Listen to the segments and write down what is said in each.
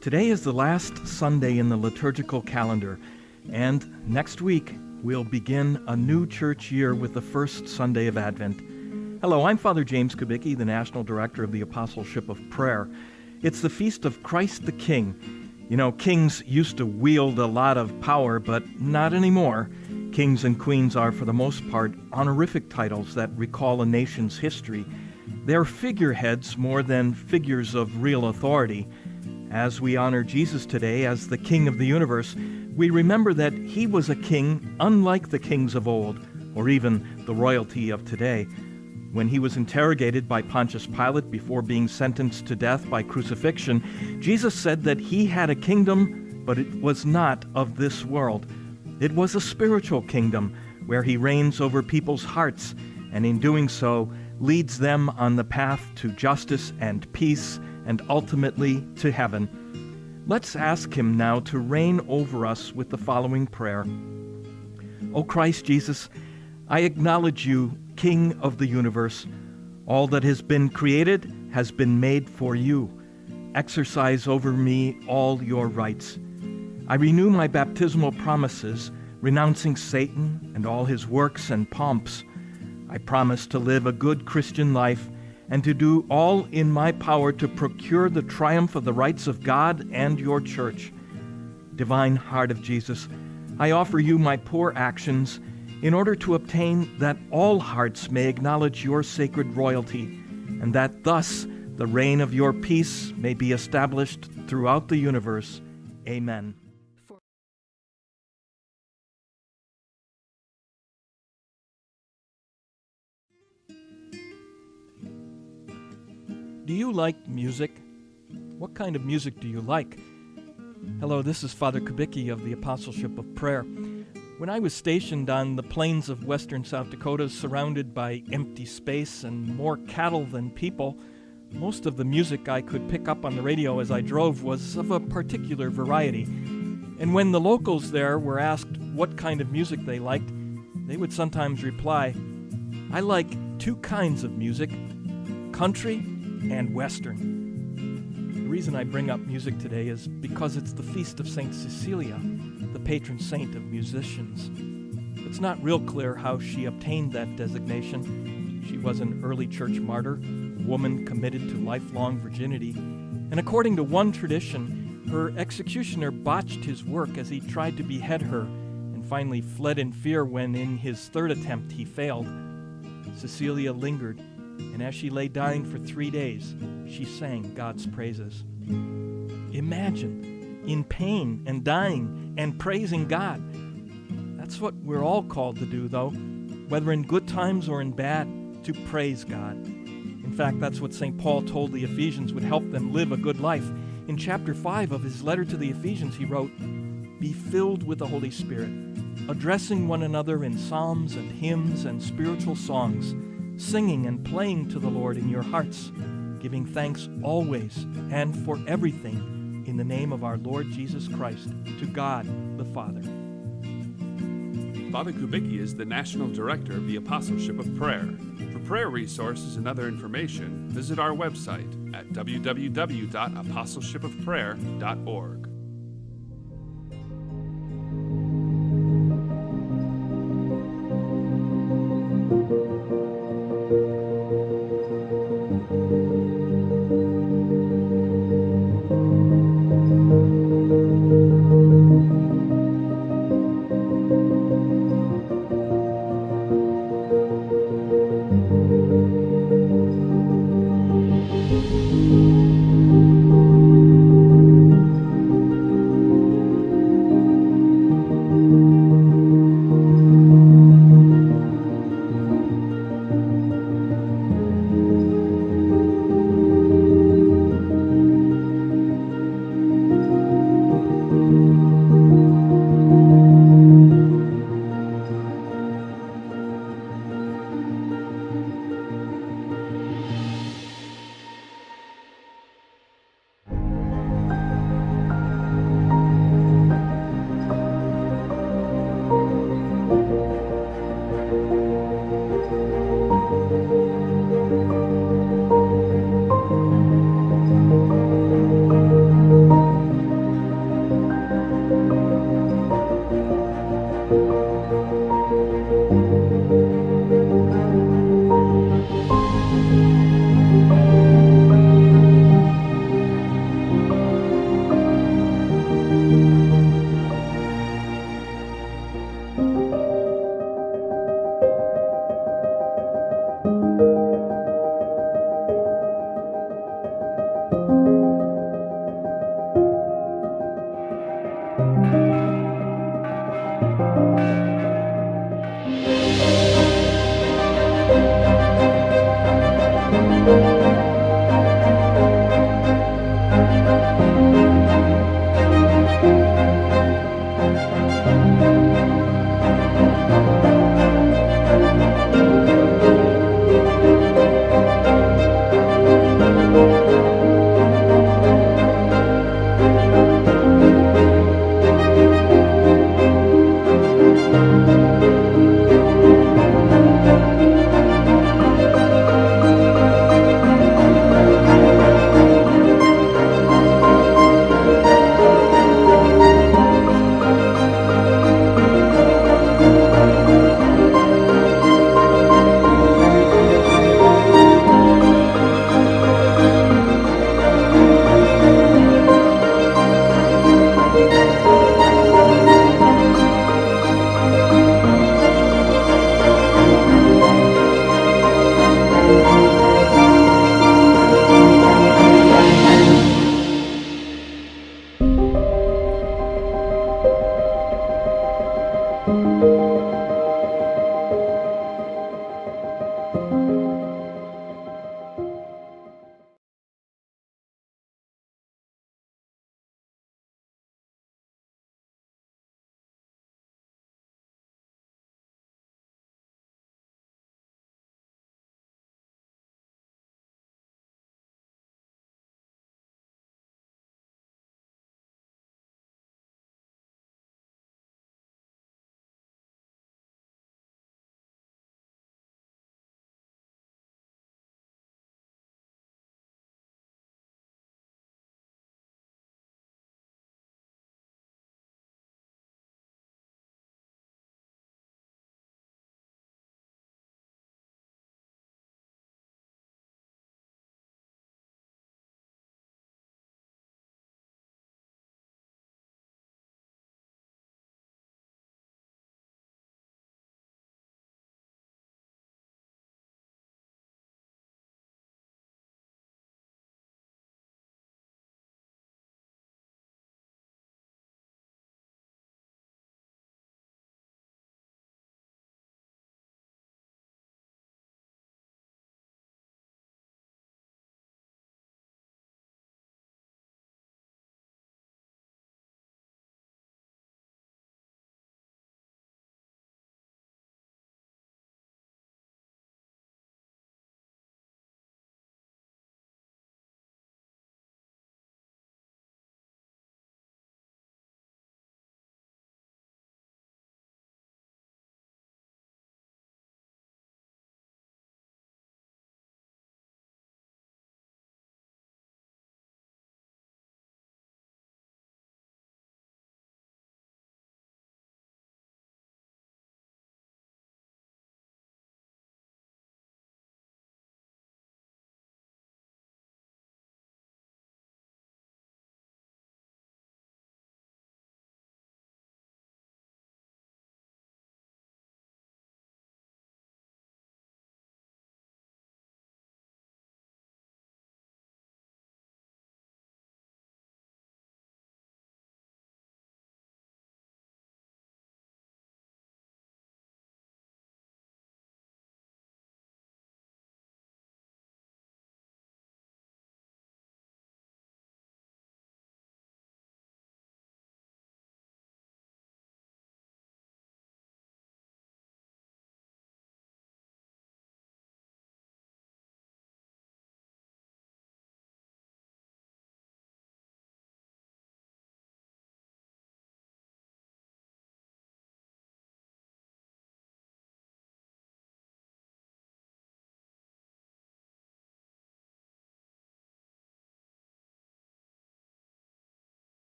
Today is the last Sunday in the liturgical calendar, and next week we'll begin a new church year with the first Sunday of Advent. Hello, I'm Father James Kubicki, the National Director of the Apostleship of Prayer. It's the feast of Christ the King. You know, kings used to wield a lot of power, but not anymore. Kings and queens are, for the most part, honorific titles that recall a nation's history. They're figureheads more than figures of real authority. As we honor Jesus today as the King of the universe, we remember that he was a king unlike the kings of old, or even the royalty of today. When he was interrogated by Pontius Pilate before being sentenced to death by crucifixion, Jesus said that he had a kingdom, but it was not of this world. It was a spiritual kingdom where he reigns over people's hearts, and in doing so, leads them on the path to justice and peace, and ultimately to heaven. Let's ask him now to reign over us with the following prayer. O Christ Jesus, I acknowledge you, King of the universe. All that has been created has been made for you. Exercise over me all your rights. I renew my baptismal promises, renouncing Satan and all his works and pomps. I promise to live a good Christian life and to do all in my power to procure the triumph of the rights of God and your church. Divine Heart of Jesus, I offer you my poor actions in order to obtain that all hearts may acknowledge your sacred royalty, and that thus the reign of your peace may be established throughout the universe. Amen. Do you like music? What kind of music do you like? Hello, this is Father Kubicki of the Apostleship of Prayer. When I was stationed on the plains of western South Dakota, surrounded by empty space and more cattle than people, most of the music I could pick up on the radio as I drove was of a particular variety. And when the locals there were asked what kind of music they liked, they would sometimes reply, "I like two kinds of music, country and Western." The reason I bring up music today is because it's the feast of St. Cecilia, the patron saint of musicians. It's not real clear how she obtained that designation. She was an early church martyr, a woman committed to lifelong virginity, and according to one tradition, her executioner botched his work as he tried to behead her and finally fled in fear when in his third attempt he failed. Cecilia lingered, and as she lay dying for 3 days, she sang God's praises. Imagine, in pain and dying and praising God. That's what we're all called to do, though, whether in good times or in bad, to praise God. In fact, that's what St. Paul told the Ephesians would help them live a good life. In chapter 5 of his letter to the Ephesians, he wrote, "Be filled with the Holy Spirit, addressing one another in psalms and hymns and spiritual songs, singing and playing to the Lord in your hearts, giving thanks always and for everything in the name of our Lord Jesus Christ, to God the Father." Father Kubicki is the National Director of the Apostleship of Prayer. For prayer resources and other information, visit our website at www.apostleshipofprayer.org.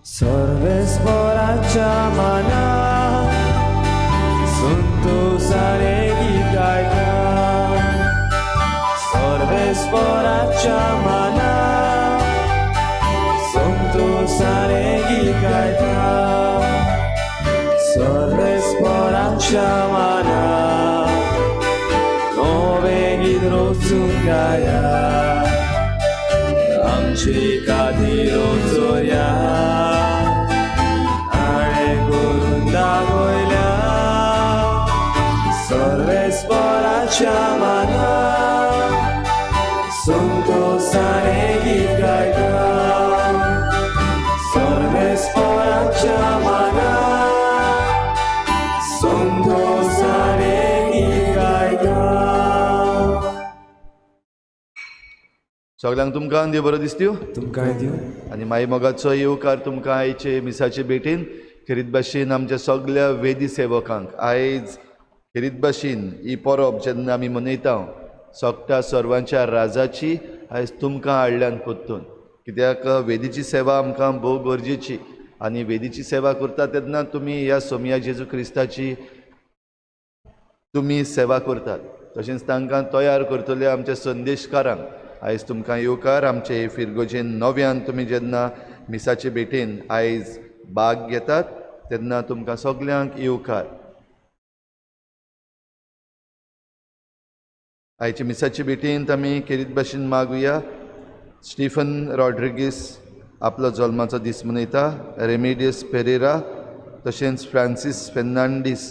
सर्वेस्पराच्या माना संतोषाने गीत गायता. सर्वेस्पराच्या माना संतोषाने गीत गायता. सर्वेस्पराच्या माना नवें गीत रचून गाया. आमचे खातीर चोरया हाणें करून दाखयल्या. सर्वेस्पराच्या माना संतोषाने गीत गायता. सर्वेस्पराच्या माना संतोषाने गीत गायता. सगल्यांक तुमकां देव बरो दिसत्यो. तुमकांय दिवं. आनी माई मोगाचो येवकार तुमकां आयचे मिसाचे भेटीन. खेरीत भाशेन आमच्या सगल्या वेदी सेवकांक आयज खेरीत भाशेन ही परब जेन्ना आमी मनयता सगळ्या सर्वांच्या राजाची आयज तुमकां हाडल्यान परतून, कित्याक वेदीची सेवा आमकां भोव गरजेची आनी वेदीची सेवा करता तेन्ना तुमी ह्या सोमया जेजू क्रिस्ताची तुमी सेवा करतात. तशेंच तांकां तयार करतले आमच्या संदेशकारांक आयज तुमकां येवकार. आमचे फिरगोजेन नव्यान तुमी जेन्ना मिसाचे भेटेन आयज भाग घेतात तेन्ना तुमकां सगल्यांक येवकार. आयचे मिसाचे भेटेंत आमी खेरीत भाशेन मागुया. स्टिफन रॉड्रिगीस आपलो जल्माचो दीस मनयता, रेमेडियस पेरेरा, तशेंच फ्रांसीस फेर्नांडीस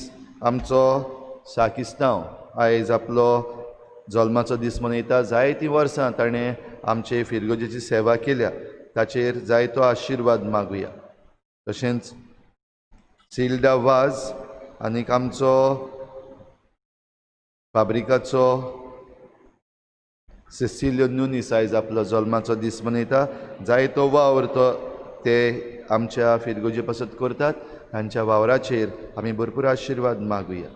आमचो साकिस्तांव आयज आपलो जल्माचो दीस मनयता. जायतीं वर्सां ताणें आमचे फिरगोजेची सेवा केल्या, ताचेर जायतो आशिर्वाद मागुया. तशेंच सिल्डा वाज आनीक आमचो फाब्रिकाचो सेसिलियो नुनीस आयज आपलो जल्माचो दीस मनयता. जायतो वावर तो ते आमच्या फिरगोजे पासत करतात, तांच्या वावराचेर आमी भरपूर आशिर्वाद मागुया.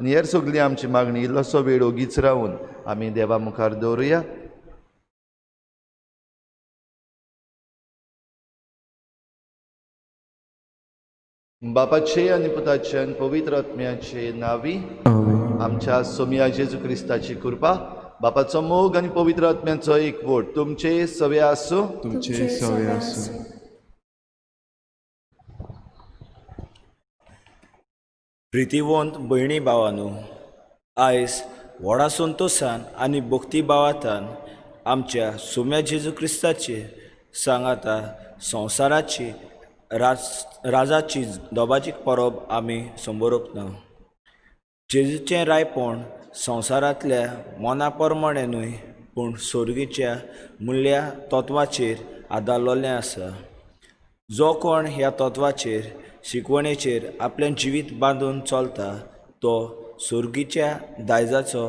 आनी हेर सगळी आमची मागणी इल्लोसो वेळ ओगीच रावन आमी देवा मुखार दवरुया. बापाचे आनी पुताचे आनी पवित्र आत्म्याचे नांवी आमच्या सोमया जेजू क्रिस्ताची कृपा, बापाचो मोग आनी पवित्र आत्म्याचो एकवट तुमचे सवे आसूं. तुमचे सवे आसूं. प्रितीवंत भयणी भावानू, आयज व्हडा संतोशान आनी भक्तीभावांतान आमच्या सोम्या जेजू क्रिस्ताचे सांगाता संवसाराची राजाची दोबाजीक परब आमी संबरोपना. जेजूचें रायपण संवसारांतल्या मना प्रमाणें न्हय पूण सोर्गीच्या मुल्या तत्वाचेर आदारलेलें आसा. जो कोण ह्या तत्वाचेर शिकवणेचेर आपलें जिवीत बांदून चलता तो सोर्गीच्या दायजाचो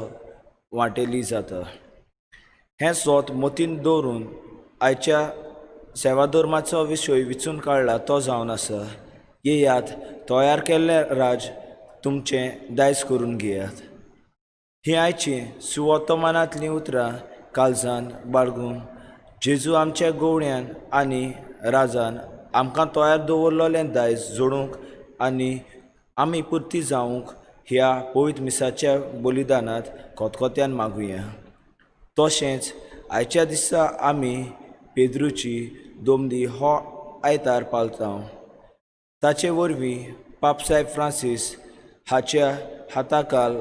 वांटेली जाता. हें स्वत मतींत दवरून आयच्या सेवाधर्माचो विशय विचून काडला तो जावन आसा, येयात तयार केल्लें राज तुमचें दायज करून घेयात. हीं आयचीं सुवर्तमानांतलीं उतरां काळजान बाळगून जेजू आमच्या गवळ्यान आनी राजान आमकां तयार दवरलेलें दायज जोडूंक आनी आमी पुर्ती जावंक ह्या पवित्र मिसाच्या बलिदानांत खतखत्यान मागुया. तशेंच आयच्या दिसा आमी पेद्रूची दोमदी हो आयतार पाळता. ताचे वरवीं पापसाहेब फ्रांसीस हाच्या हाताखाल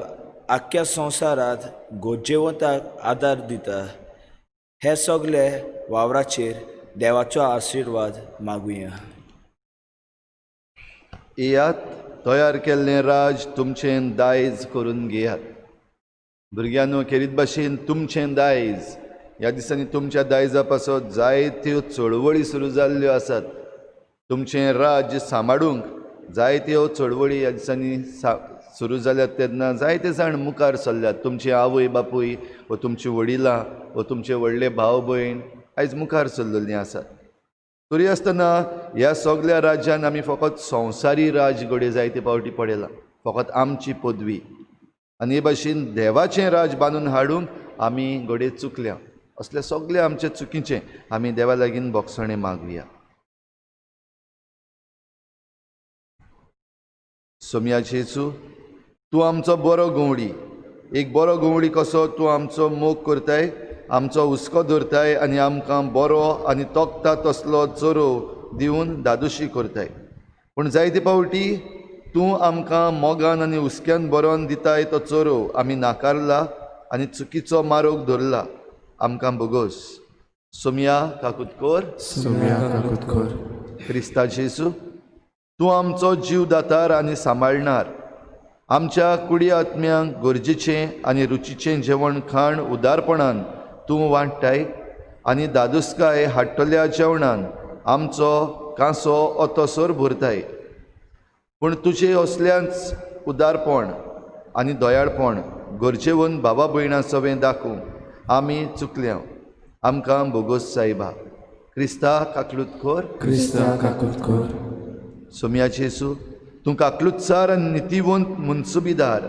आख्ख्या संवसारांत गरजेवंताक आदार दिता. हे सगळे वावराचेर देवाचो आशिर्वाद मागुया. येयात तयार केल्लें राज तुमचें दायज करून घेयात. भुरग्यांनो, खेरीत भाशेन तुमचें दायज ह्या दिसांनी तुमच्या दायजा पासत जायत्यो चळवळी सुरू जाल्ल्यो आसात. तुमचें राज्य सांबाळूंक जायत्यो चळवळी ह्या दिसांनी सुरू जाल्यात तेन्ना जायते जाण मुखार सरल्यात. तुमची आवय बापूय व तुमची वडिलां व तुमचे व्हडले भाव भयण आयज मुखार सरलेलीं आसात. तरी आसतना ह्या सगल्या राज्यान आमी फकत संवसारी राज घडये जायते फावटी पळयलां, फकत आमची पदवी आनी हे भाशेन देवाचें राज बांदून हाडूंक आमी घडये चुकल्या. असले सगळे आमचे चुकीचें आमी देवा लागीं भोगसणें मागुया. सोम्या जेजू, तूं आमचो बरो गवळी, एक बरो गवळी कसो तूं आमचो मोग करताय, आमचो हुस्को दवरताय आनी आमकां बरो आनी तोखता तसलो चरो दिवन दादोशी करताय. पूण जायते फावटी तूं आमकां मोगान आनी हुस्क्यान बरोवन दिताय तो चरो आमी नाकारला आनी चुकीचो मारोग धरला. आमकां बोगोस. सोम्या काकूत कर. सोम्या काकूत कर. क्रिस्ता जेजू, तूं आमचो जीव दातार आनी सांबाळणार. आमच्या कुडी आत्म्यांक गरजेचें आनी रुचीचें जेवण खाण उदारपणान तूं वांट्टाय आनी दादोसकाय हाडटल्या जेवणान आमचो कांसो अतसर भरताय. पूण तुजें असल्याच उदारपण आनी दयाळपण गरजेवन बाबा भयणां सवें दाखोवंक आमी चुकल्या. आमकां बोगोस सायबा. क्रिस्ता काकलूत कर. क्रिस्ता काकूत कर. सोम्या जेजू, तूं काकलुतसार आनी नितीवंत मुनसुबीदार.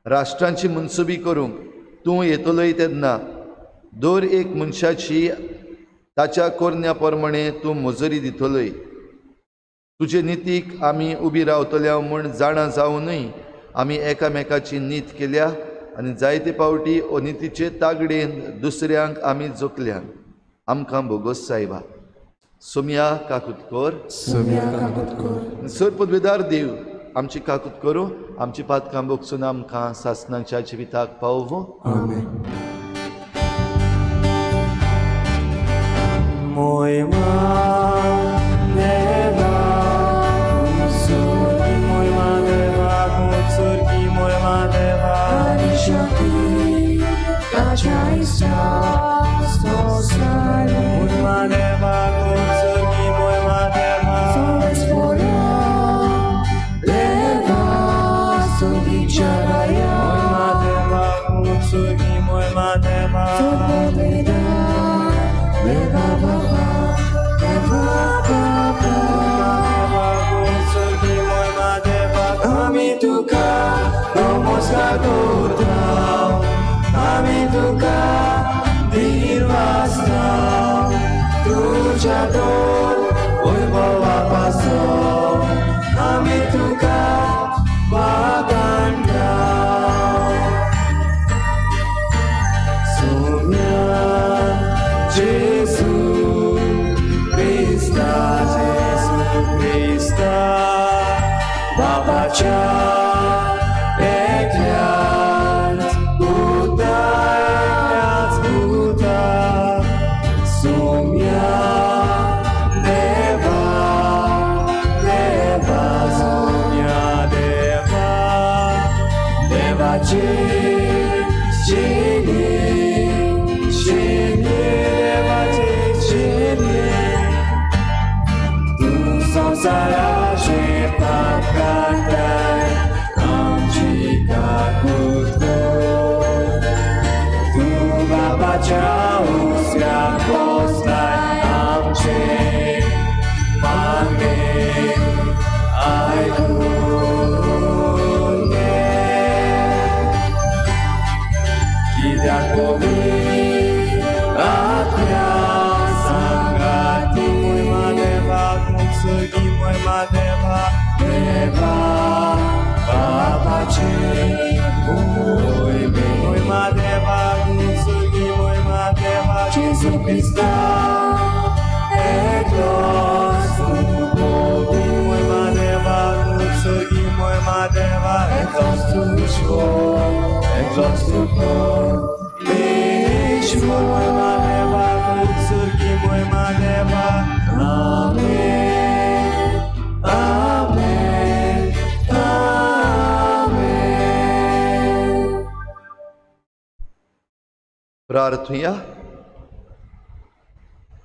राष्ट्रांची मुनसुबी करूंक तूं येतलोय तेन्ना दर एक मनशाची ताच्या करण्या प्रमाणे तूं मजुरी दितलोय. तुजे नितीक आमी उबी रावतल्या म्हूण जाणा जावनूय आमी एकामेकाची नीत केल्या आनी जायते फावटी अनितीचे तागडेन दुसऱ्यांक आमी जोखल्या. आमकां बोगोस सायबा. सोम्या काकूत कर. सोम्या काकूत कर. सर पदवेदार देव आमची काकूत करूं, आमची पातकां बोगसून आमकां सासणाच्या जिविताक पावोवं. आमेन. मोयमा देवा मुसुर्की, मोयमा देवा मुसुर्की, मोयमा देवा मोयमा देवा मुसुर्की, मोयमा देवा मोयमा देवा मुसुर्की, मोयमा देवा आमी तुका नमस्कार करता, आमी तुका दिनवासता, तुज्या दोन वैभवा पासो आमी तुका वाखाणटा. सोम्या जेजू क्रिस्ता, जेजू क्रिस्ता, बाबाच्या एकल्याच पुता, एकल्याच पुता, सोम्या देवा, देवा, सोम्या देवा, देवाची शिनी, शिनी, देवाची शिनी, तूं संवसाराचे पाप काडटाय, आमची काकूत कर. तूं बाबाच्या हुस्क्याक बसलाय, आमचें मागणें आयकून घे. कित्याक पवित्र आत्म्या सांगाती मोयमा देवा मुसुर्गी, मोयमा देवा, देवा बाबाचे मोयमे, मोयमा देवा मुसुर्गी, मोयमा देवा, जेजू क्रिस्ता एकलोच तूं मोयमा देवा मुसुर्गी, मोयमा देवा, एकलोच तूं ईश्वर, एकलोच तूं परमेश्वर, मोयमा देवा मुसुर्गी, मोयमा देवा. आमेन, आमेन, आमेन. प्रार्थुया.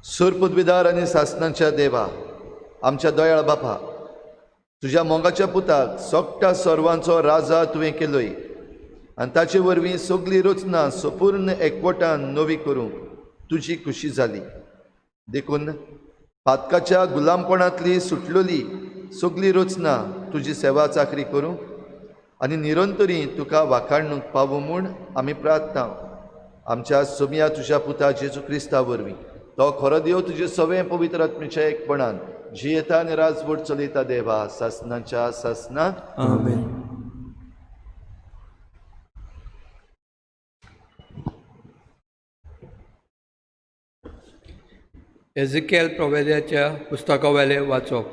सुरपदवीदार आनी सासणाच्या देवा, आमच्या दयाळ बापा, तुज्या मोगाच्या पुताक सोगट्या सर्वांचो राजा तुवें केलोय आनी ताचे वरवीं सगली रचना संपूर्ण एकवटान नवी करूंक तुजी खुशी जाली. देखून पातकाच्या गुलामपणांतली सुटलोली सगली रचना तुजी सेवा चाकरी करूंक आनी निरंतरी तुका वाखाणूंक पावूं म्हूण आमी प्रार्थना आमच्या सोम्या तुज्या पुता जेजू क्रिस्ता वरवीं. तो खरो देव तुजे सवें पवित्र आत्म्याच्या एकपणान जियेता आनी राजवट चलयता देवा सासनाच्या सासना. आमेन. एझिकेल प्रोवेद्याच्या पुस्तकावेलें वाचप.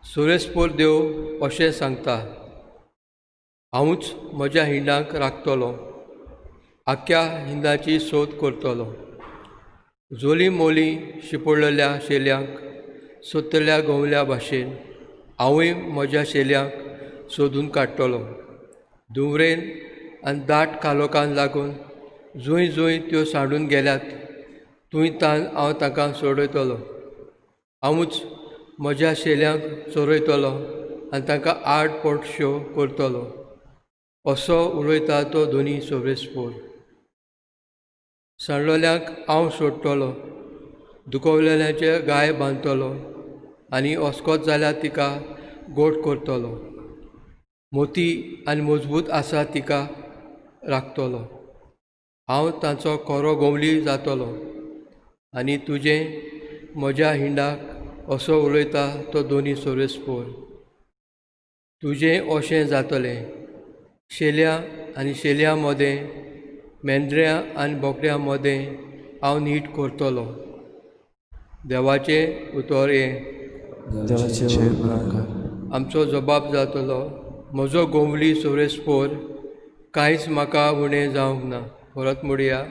सुरेशपूर देव अशें सांगता, हांवूच म्हज्या हिंडांक राखतलो, आख्ख्या हिंदाची सोद करतलो. जोली मोली शिंपडलेल्या शेल्यांक सोदतल्या गवल्या भाशेन हांवूय म्हज्या शेल्यांक सोदून काडटलो. धुंवरेन आनी दाट कालोकान लागून जूंय जूंय त्यो सांडून गेल्यात थंय तान हांव तांकां सोडयतलो. हांवूच म्हज्या शेल्यांक चरयतलो आनी तांकां आड पोटश्यो करतलो, असो उलयता तो दोनी सोबेस्पोर. सांडलेल्यांक हांव सोडटलो, दुखवलेल्यांचे गाय बांदतलो आनी अस्कोत जाल्यार तिका गोड करतलो. मोती आनी मजबूत आसा तिका राखतलो. हांव तांचो कोरो गोवली जातलो आनी तुजें म्हज्या हिंडाक, असो उलयता तो दोनी सोरेस्पोर. तुजें अशें जातलें, शेल्या आनी शेल्या मदें, मेंढऱ्यां आनी बोकड्यां मदें हांव नीट करतलो. देवाचें उतर हें. आमचो जबाब जातलो, म्हजो गोवली सोरेस्पोर, कांयच म्हाका उणें जावंक ना. परत म्हणया,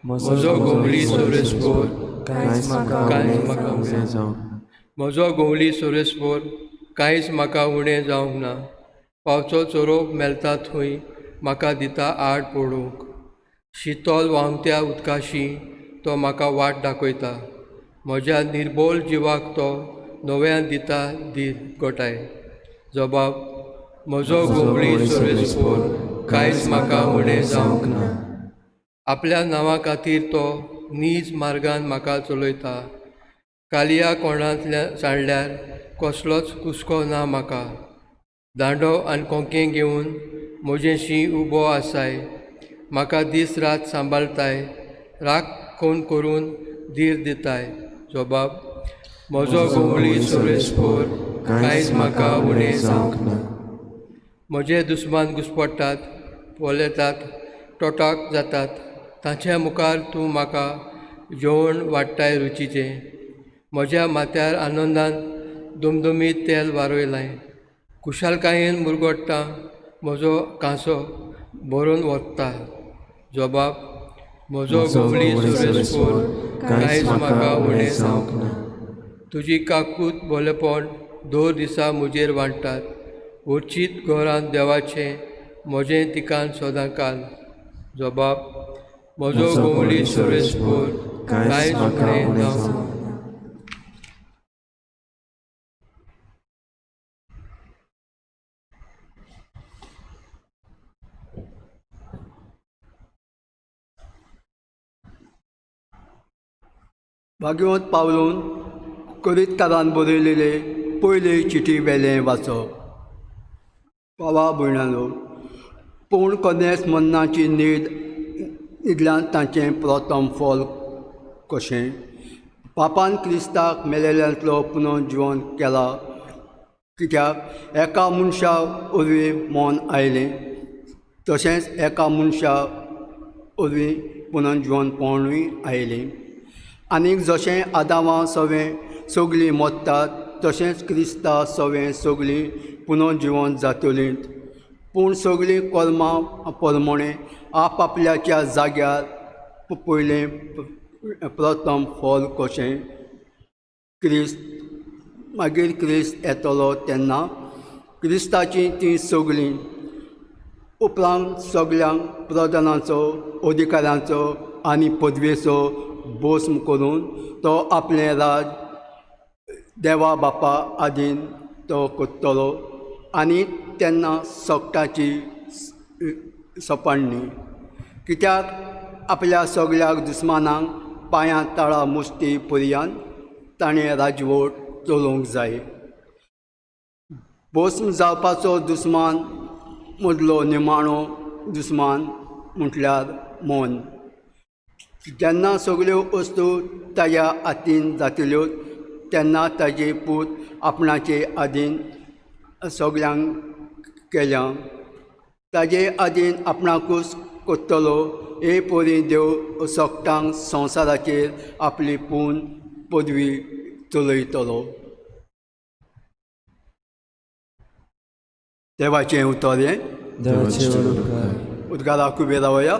म्हजो गोवली सोरेस्पोर, कांयच म्हाका उणें जावंक ना. म्हजो गोवली सोरेस्पोर, कांयच म्हाका उणें जावंक ना. पावचो चोरोवंक मेळटा थंय म्हाका दिता आड पडूंक. शितोल व्हांवत्या उदकाशी तो म्हाका वाट दाखयता. म्हज्या निर्बोल जिवाक तो नव्यान दिता धीर गोठाय. जबाब, म्हजो गोवली सोरेस्पोर, कांयच म्हाका उणें जावंक ना. आपल्या नांवा खातीर तो नीज मार्गान म्हाका चलयता. कालया कोणांतल्या सांडल्यार कसलोच कुसको ना म्हाका. दांडो आनी कोंकें घेवन म्हजेशी उबो आसाय. म्हाका दीस रात सांबाळताय, राखण करून धीर दिताय. जबाब, म्हजो गोवली सोरेस्पोर, कांयच म्हाका उणें जावंक ना. म्हजे दुस्मान घुसपडटात, पळयतात, टोटाक जातात. तांच्या मुखार तूं म्हाका जेवण वाडटाय रुचीचें. म्हज्या माथ्यार आनंदान दुमदुमीत तेल वारयलाय. खुशालकायेन मुरगोट्टा, म्हजो कांसो भरून वता. जबाब, म्हजो गोवली सोरेस्पोर, कांयच म्हाका उणें जावंक ना. तुजी काकूत बोलेपण दर दिसा म्हजेर वांट्टात. वचीत घरांत देवाचें म्हजें तिकान सदांकाल. जबाब, म्हजो गोवली सोरेस्पोर, कांयच उणें जावंक ना. भाग्यवंत पावलून करीतकारान बरयलेले पयले चिटी वेलें वाचप. भावा भयणांनो, पूण कदेस मन्नाची न्हीद न्हिदल्यान तांचें प्रथम फल कशें पापान क्रिस्ताक मेलेल्यांतलो पुनर्जिवन केला. कित्याक एका मनशा वरवीं मन आयलें, तशेंच एका मनशा वरवीं पुनर्जिवनपणूय आयलें. आनीक जशें आदावा सवें सगळीं मरतात, तशेंच क्रिस्ता सवें सगळीं पुनर्जिवन जातलीं. पूण सगळीं कर्मां परमणें आपआपल्याच्या जाग्यार पयलें प्रथम फल कशें क्रिस्त, मागीर क्रिस्त येतलो तेन्ना क्रिस्ताचीं तीं सगळीं. उपरांत सगळ्यांक प्रधानाचो, अधिकाऱ्यांचो आनी पदवेचो भस्म करून तो आपलें राज देवा बापा आदीन तो करतलो. आनी तेन्ना सगटाची सपाडणी. कित्याक आपल्या सगळ्या दुस्मानांक पांयां तळा मुस्ती पर्यंत ताणें राजवट चलोवंक जाय. भस्म जावपाचो दुस्मान मदलो निमाणो दुस्मान म्हटल्यार मन. जेन्ना सगळ्यो वस्तू ताज्या हातीन जातल्यो तेन्ना ताजे पूत आपणाचे आदीन सगल्यांक केल्या ताजे आदीन आपणाकूच कोत्तलो हे परी देव सोगटांक संवसाराचेर आपली पूण पदवी चलयतलो. देवाचें उतर हें. उद्गाराक उबे रावया.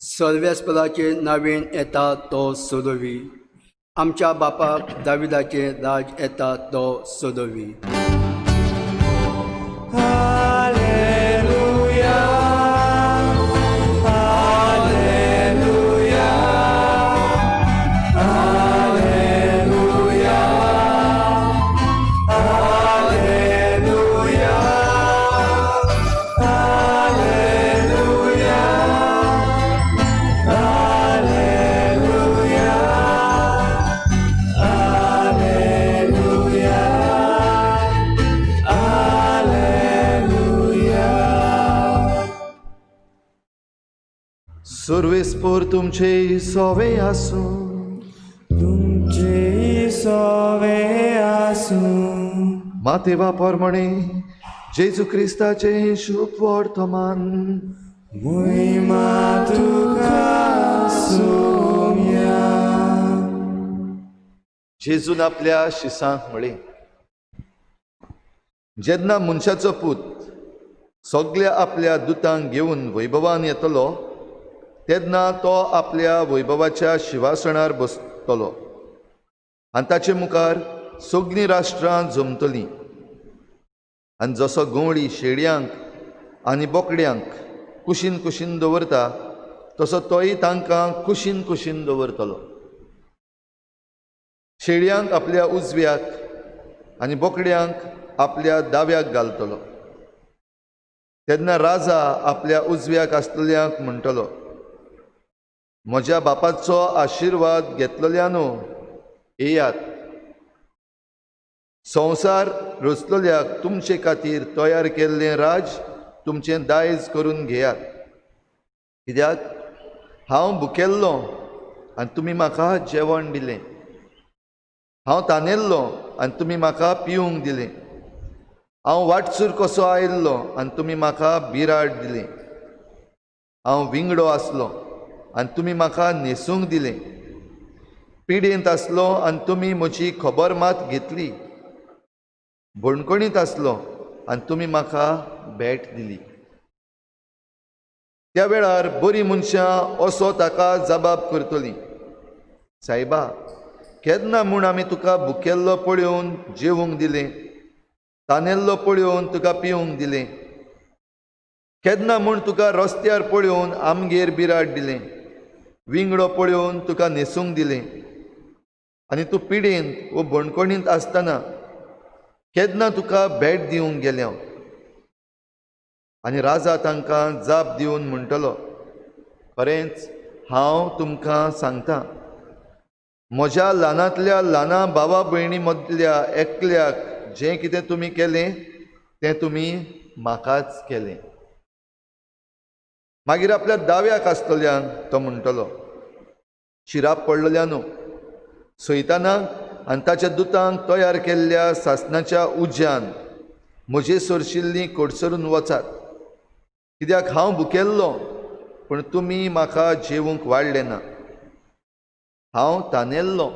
सर्वेस्पराचे नवीन येता तो सोदवी, आमच्या बापाक दाविदाचें राज येता तो सोदवी. सर्वेस्पोर तुमचे सोवे आसूं, तुमचे सोवे आसूं. मातेवा परमणे जेजू क्रिस्ताचे शुभ वर्तमान. मोहिमा तुका सोम्या. जेजून आपल्या शिसांक म्हळें, जेन्ना मनशाचो पूत सगल्या आपल्या दुतांक घेवन वैभवान येतलो तेन्ना तो आपल्या वैभवाच्या शिवासणार बसतलो आनी ताचे मुखार सगळीं राष्ट्रां जमतलीं. आनी जसो गवळी शेळयांक आनी बोकड्यांक कुशीन कुशीन दवरता तसो तोय तांकां कुशीन कुशीन दवरतलो. शेळयांक आपल्या उजव्याक आनी बोकड्यांक आपल्या दाव्याक घालतलो. तेन्ना राजा आपल्या उजव्याक आसतल्यांक म्हणटलो, म्हज्या बापाचो आशिर्वाद घेतलेल्यानो येयात, संवसार रचलेल्याक तुमचे खातीर तयार केल्लें राज तुमचें दायज करून घेयात. कित्याक हांव भुकेल्लो आनी तुमी म्हाका जेवण दिलें, हांव तानेल्लो आनी तुमी म्हाका पिवंक दिलें, हांव वाटसूर कसो आयिल्लो आनी तुमी म्हाका बिराड दिलें, हांव विंगडो आसलो आनी तुमी म्हाका न्हेसूंक दिलें, पिडेंत आसलो आनी तुमी म्हजी खबर मात घेतली, बणकणींत आसलो आनी तुमी म्हाका भेट दिली. त्या वेळार बरीं मनशां असो ताका जबाब करतलीं, सायबा केन्ना म्हूण आमी तुका भुकेल्लो पळोवन जेवंक दिलें, तानेल्लो पळोवन तुका पिवंक दिलें, केन्ना म्हूण तुका रस्त्यार पळोवन आमगेर बिराड दिलें, विंगडो पळोवन तुका न्हेसूंक दिलें, आनी तूं पिडेंत वो बणकणींत आसतना केन्ना तुका भेट दिवंक गेलें हांव. आनी राजा तांकां जाप दिवन म्हणटलो, खरेंच हांव तुमकां सांगता, म्हज्या ल्हानांतल्या ल्हाना भावा भयणी मदल्या एकल्याक जें कितें तुमी केलें तें तुमी म्हाकाच केलें. मागीर आपल्या दाव्याक आसतल्यांक तो म्हणटलो, शिराप पडलेल्या न्हू, सैतानाक आनी ताच्या दुतांक तयार केल्ल्या सासणाच्या उज्यान म्हजे सरशिल्लीं कडसरून वचात. कित्याक हांव भुकेल्लो पूण तुमी म्हाका जेवंक वाडलें ना, हांव तानेल्लो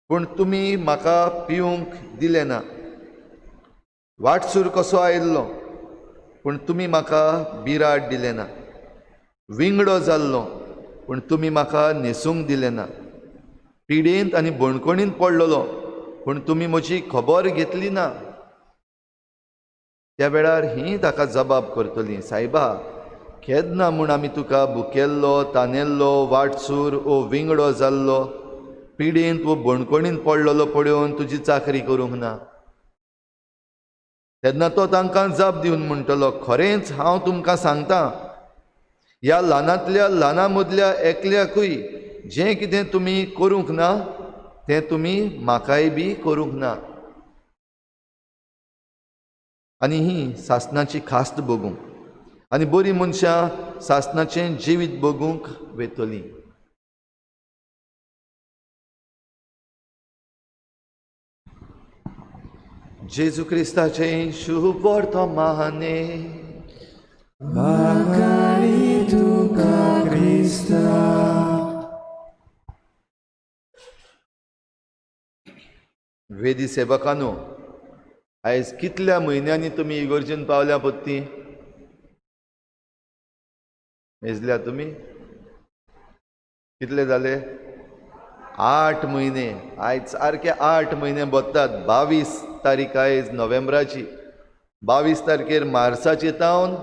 पूण तुमी म्हाका पिवंक दिलें ना, वाटसूर कसो आयिल्लो पूण तुमी म्हाका बिराड दिलें ना, विंगडो जाल्लो पूण तुमी म्हाका न्हेसूंक दिलें ना, पिडेंत आनी बणकणींत पडलेलो, पूण तुमी म्हजी खबर घेतली ना. त्या वेळार ही ताका जबाब करतली, सायबा केन्ना म्हूण आमी तुका भुकेल्लो, तानेल्लो, वाटसूर ओ विंगडो जाल्लो, पिडेंत वो बणकणींत पडलेलो पळोवन तुजी चाकरी करूंक ना. तेन्ना तो तांकां जाप दिवन म्हणटलो, खरेंच हांव तुमकां सांगता, ह्या ल्हानांतल्या ल्हाना मदल्या एकल्याकूय जें कितें तुमी करूंक ना तें तुमी म्हाकाय बी करूंक ना. आनी ही सासणाची खास्त भोगूंक आनी बरीं मनशां सासणाचें जिवीत भोगूंक वेतलीं. जेजू क्रिस्ताचें शुभ वर्तमाने. Magari तुका क्रिस्ता. वेदी सेवकानो, आयज कितल्या म्हयन्यांनी तुमी इगोर्जेन पावल्या पत्ती मेजल्या तुमी? कितले जाले? 8 म्हयने. आयज सारके 8 म्हयने बत्तात. 22 तारीख आयज नोव्हेंबराची. 22 तारखेर मार्साचे तावन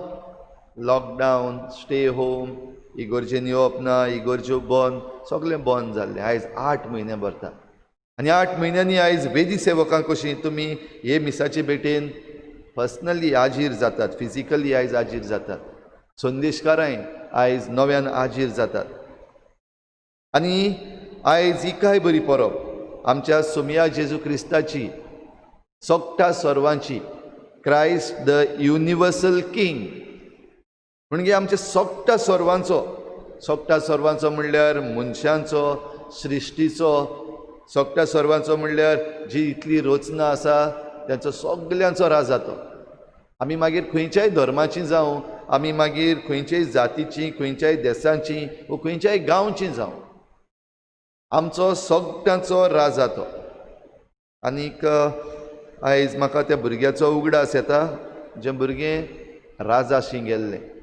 लॉकडावन, स्टे होम, इगोर्जेन येवप ना, इगोर्ज्यो बंद, सगळें बंद जाल्लें. आयज 8 म्हयने भरता आनी 8 म्हयन्यांनी आयज वेदी सेवकां कशीं तुमी हे मिसाचे भेटेन पर्सनली आजीर जातात, फिजिकली आयज आजीर जातात, संदेशकारांय आयज नव्यान आजीर जातात. आनी आयज ही काय बरी परब आमच्या सोमिया जेजू क्रिस्ताची, सोगटा सर्वांची, क्रायस्ट the universal king. म्हणजे आमच्या सोगटा सर्वांचो, सोगटा सर्वांचो म्हणल्यार मनशांचो, सृश्टीचो, सोगटा सर्वांचो म्हणल्यार जी इतली रचना आसा तांचो सगल्यांचो राजा तो. आमी मागीर खंयच्याय धर्माची जावं, आमी मागीर खंयच्याय जातीची, खंयच्याय देशांची वो खंयच्याय गांवची जावं, आमचो सगळ्यांचो राजा तो. आनीक आयज म्हाका त्या भुरग्याचो उगडास येता जें भुरगें राजाशी गेल्लें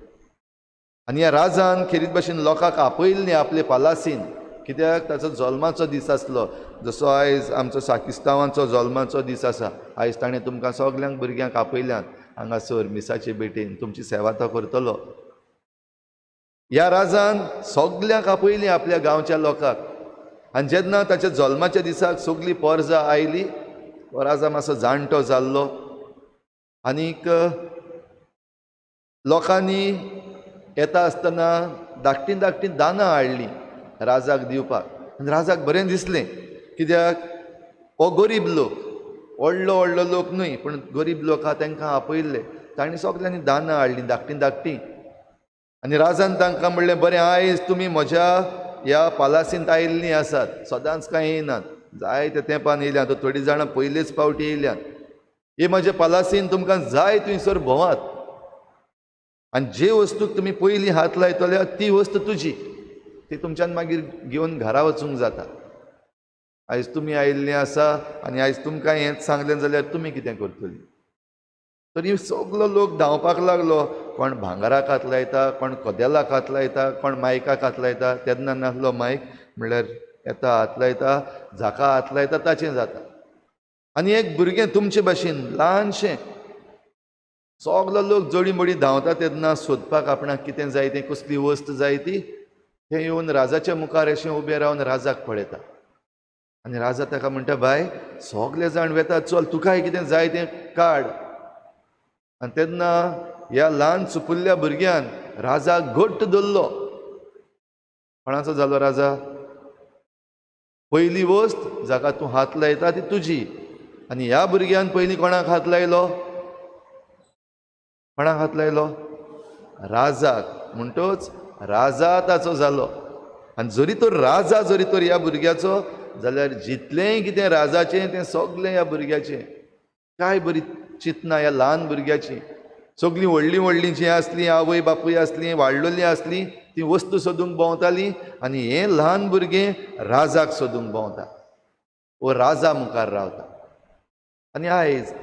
आनी ह्या राजान खेरीत भाशेन लोकांक आपयल्लें आपले पालासीन, कित्याक ताचो जल्माचो दीस आसलो. जसो आयज आमचो साकिस्तांवांचो जल्माचो दीस आसा, आयज ताणें तुमकां सगल्यांक भुरग्यांक आपयल्यात हांगासर मिसाचे भेटेन, तुमची सेवा तो करतलो. ह्या राजान सगल्यांक आपयलीं आपल्या गांवच्या लोकांक. आनी जेन्ना ताच्या जल्माच्या दिसाक सगळी पोरजा आयली, हो राजा मातसो जाणटो जाल्लो आनीक लोकांनी येता आसतना धाकटीं धाकटीं दानां हाडलीं राजाक दिवपाक. आनी राजाक बरें दिसलें, कित्याक हो गरीब लोक, व्हडलो व्हडलो लोक न्हय पूण गरीब लोक आहा तांकां आपयल्ले. तांणी सगल्यांनी दानां हाडलीं धाकटीं धाकटीं. आनी राजान तांकां म्हणलें, बरें आयज तुमी म्हज्या ह्या पालासींत आयिल्लीं आसात, सदांच कांय येयनात, जायते तेंपान येयल्या, आतां थोडीं जाणां पयलेच फावटी येयल्यात. हे म्हज्या पालासीन तुमकां जाय थंयसर भोंवात आनी जे वस्तूक तुमी पयलीं हात लायतले ती वस्त तुजी, ती तुमच्यान मागीर घेवन घरा वचूंक जाता. आयज तुमी आयिल्लीं आसा आनी आयज तुमकां हेंच सांगलें जाल्यार तुमी कितें करतलीं? तरी सगलो लोक धांवपाक लागलो, कोण भांगराक हात लायता, कोण कदेलाक हात लायता, कोण मायकाक हात लायता. तेन्ना नासलो मायक, म्हणल्यार येता हात लायता, जाका हात लायता ताचें जाता. आनी एक भुरगें तुमचे भाशेन ल्हानशें, सगलो लोक जोडी मोडी धांवता तेन्ना सोदपाक आपणाक कितें जाय तें, कसली वस्त जाय ती, तें येवन राजाच्या मुखार अशें उबें रावन राजाक पळयता. आनी राजा ताका म्हणटा, बाय सगले जाण वेता, चल तुकाय कितें जाय तें काड. आनी तेन्ना ह्या ल्हान सुपुल्ल्या भुरग्यान राजाक घट्ट धरलो. कोणाचो जालो राजा? पयली वस्त जाका तूं हात लायता ती तुजी. आनी ह्या भुरग्यान पयलीं कोणाक हात लायलो? कोणाक हात लायलो? राजाक. म्हणटच राजा ताचो जालो. आनी जरी तर राजा जरी तर ह्या भुरग्याचो जाल्यार जितलेंय कितें राजाचें तें सगलें ह्या भुरग्याचें. काय बरी चिंतना ह्या ल्हान भुरग्याची. सगळीं व्हडलीं व्हडलीं जीं आसलीं, आवय बापूय आसलीं, वाडलेलीं आसलीं, ती वस्तू सोदूंक भोंवतालीं आनी हें ल्हान भुरगें राजाक सोदूंक भोंवता, वो राजा मुखार रावता. आनी आयज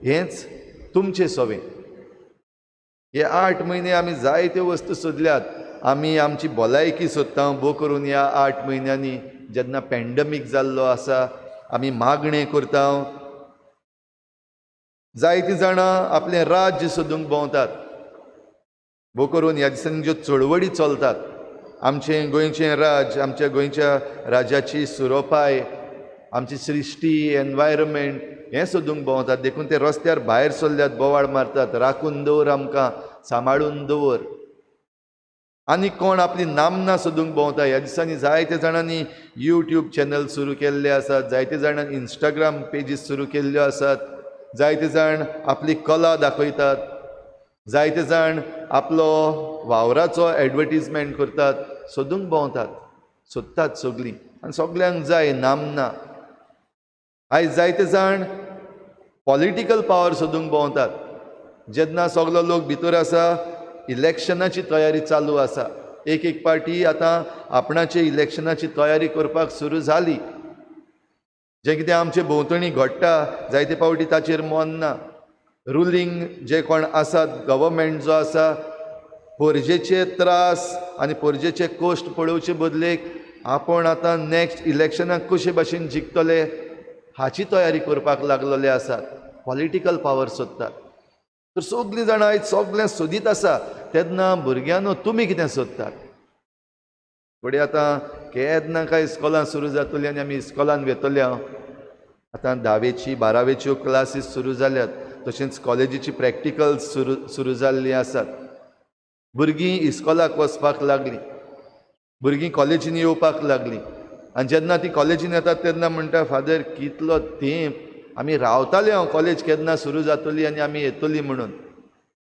हेंच तुमचें सवें. हे 8 म्हयने आमी जायत्यो वस्तू सोदल्यात, आमी आमची भलायकी सोदता भो करून ह्या 8 म्हयन्यांनी. जेन्ना पॅन्डमीक जाल्लो आसा आमी मागणें करता. जायतीं जाणां आपलें राज्य सोदूंक भोंवतात. भोव करून ह्या दिसांनी ज्यो चळवळी चलतात, आमचें गोंयचें राज्य, आमच्या गोंयच्या राज्याची सुरोपाय, आमची सृश्टी, एनवायरमेंट हें सोदूंक भोंवतात. देखून ते रस्त्यार भायर सरल्यात, बोवाळ मारतात, राखून दवर आमकां, सांबाळून दवर. आनी कोण आपली नामना सोदूंक भोंवता. ह्या दिसांनी जायते जाणांनी यूट्यूब चॅनल सुरू केल्ले आसात, जायते जाणांनी इंस्टाग्राम पेजीस सुरू केल्ल्यो आसात, जायते जाण आपली कला दाखयतात, जायते जाण आपलो वावराचो एडवर्टीजमेंट करतात, सोदूंक भोंवतात, सोदतात सगळीं. आनी सगल्यांक जाय नामना. आयज जायते जाण पॉलिटिकल पावर सोदूंक भोंवतात. जेन्ना सगलो लोक भितर आसा, इलेक्शनाची तयारी चालू आसा. एक एक पार्टी आतां आपणाचे इलेक्शनाची तयारी करपाक सुरू जाली. जें कितें आमचे भोंवतणी घडटा जायते फावटी ताचेर मन ना. रुलींग जे कोण आसात, गव्हर्मेंट जो आसा, पोरजेचे त्रास आनी पोरजेचे कश्ट पळोवचे बदलेक आपूण आतां नॅक्स्ट इलेक्शनाक कशे भाशेन जिखतले हाची तयारी करपाक लागलेले आसात. पॉलिटिकल पावर सोदतात. तर सगळीं जाणां आयज सगळें सोदीत आसा. तेन्ना भुरग्यांनो तुमी कितें सोदतात? फुडें आतां केन्ना काय इस्कॉलां सुरू जातलीं आनी आमी इस्कॉलान वेतले. हांव आतां 10वेची 12वेच्यो क्लासीस सुरू जाल्यात, तशेंच कॉलेजीची प्रॅक्टिकल्स सुरू जाल्लीं आसात. भुरगीं इस्कॉलाक वचपाक लागलीं, भुरगीं कॉलेजीन येवपाक लागलीं. आनी जेन्ना ती कॉलेजीन येतात तेन्ना म्हणटा, फादर कितलो तेंप आमी रावताले हांव कॉलेज केन्ना सुरू जातली आनी आमी येतली म्हणून.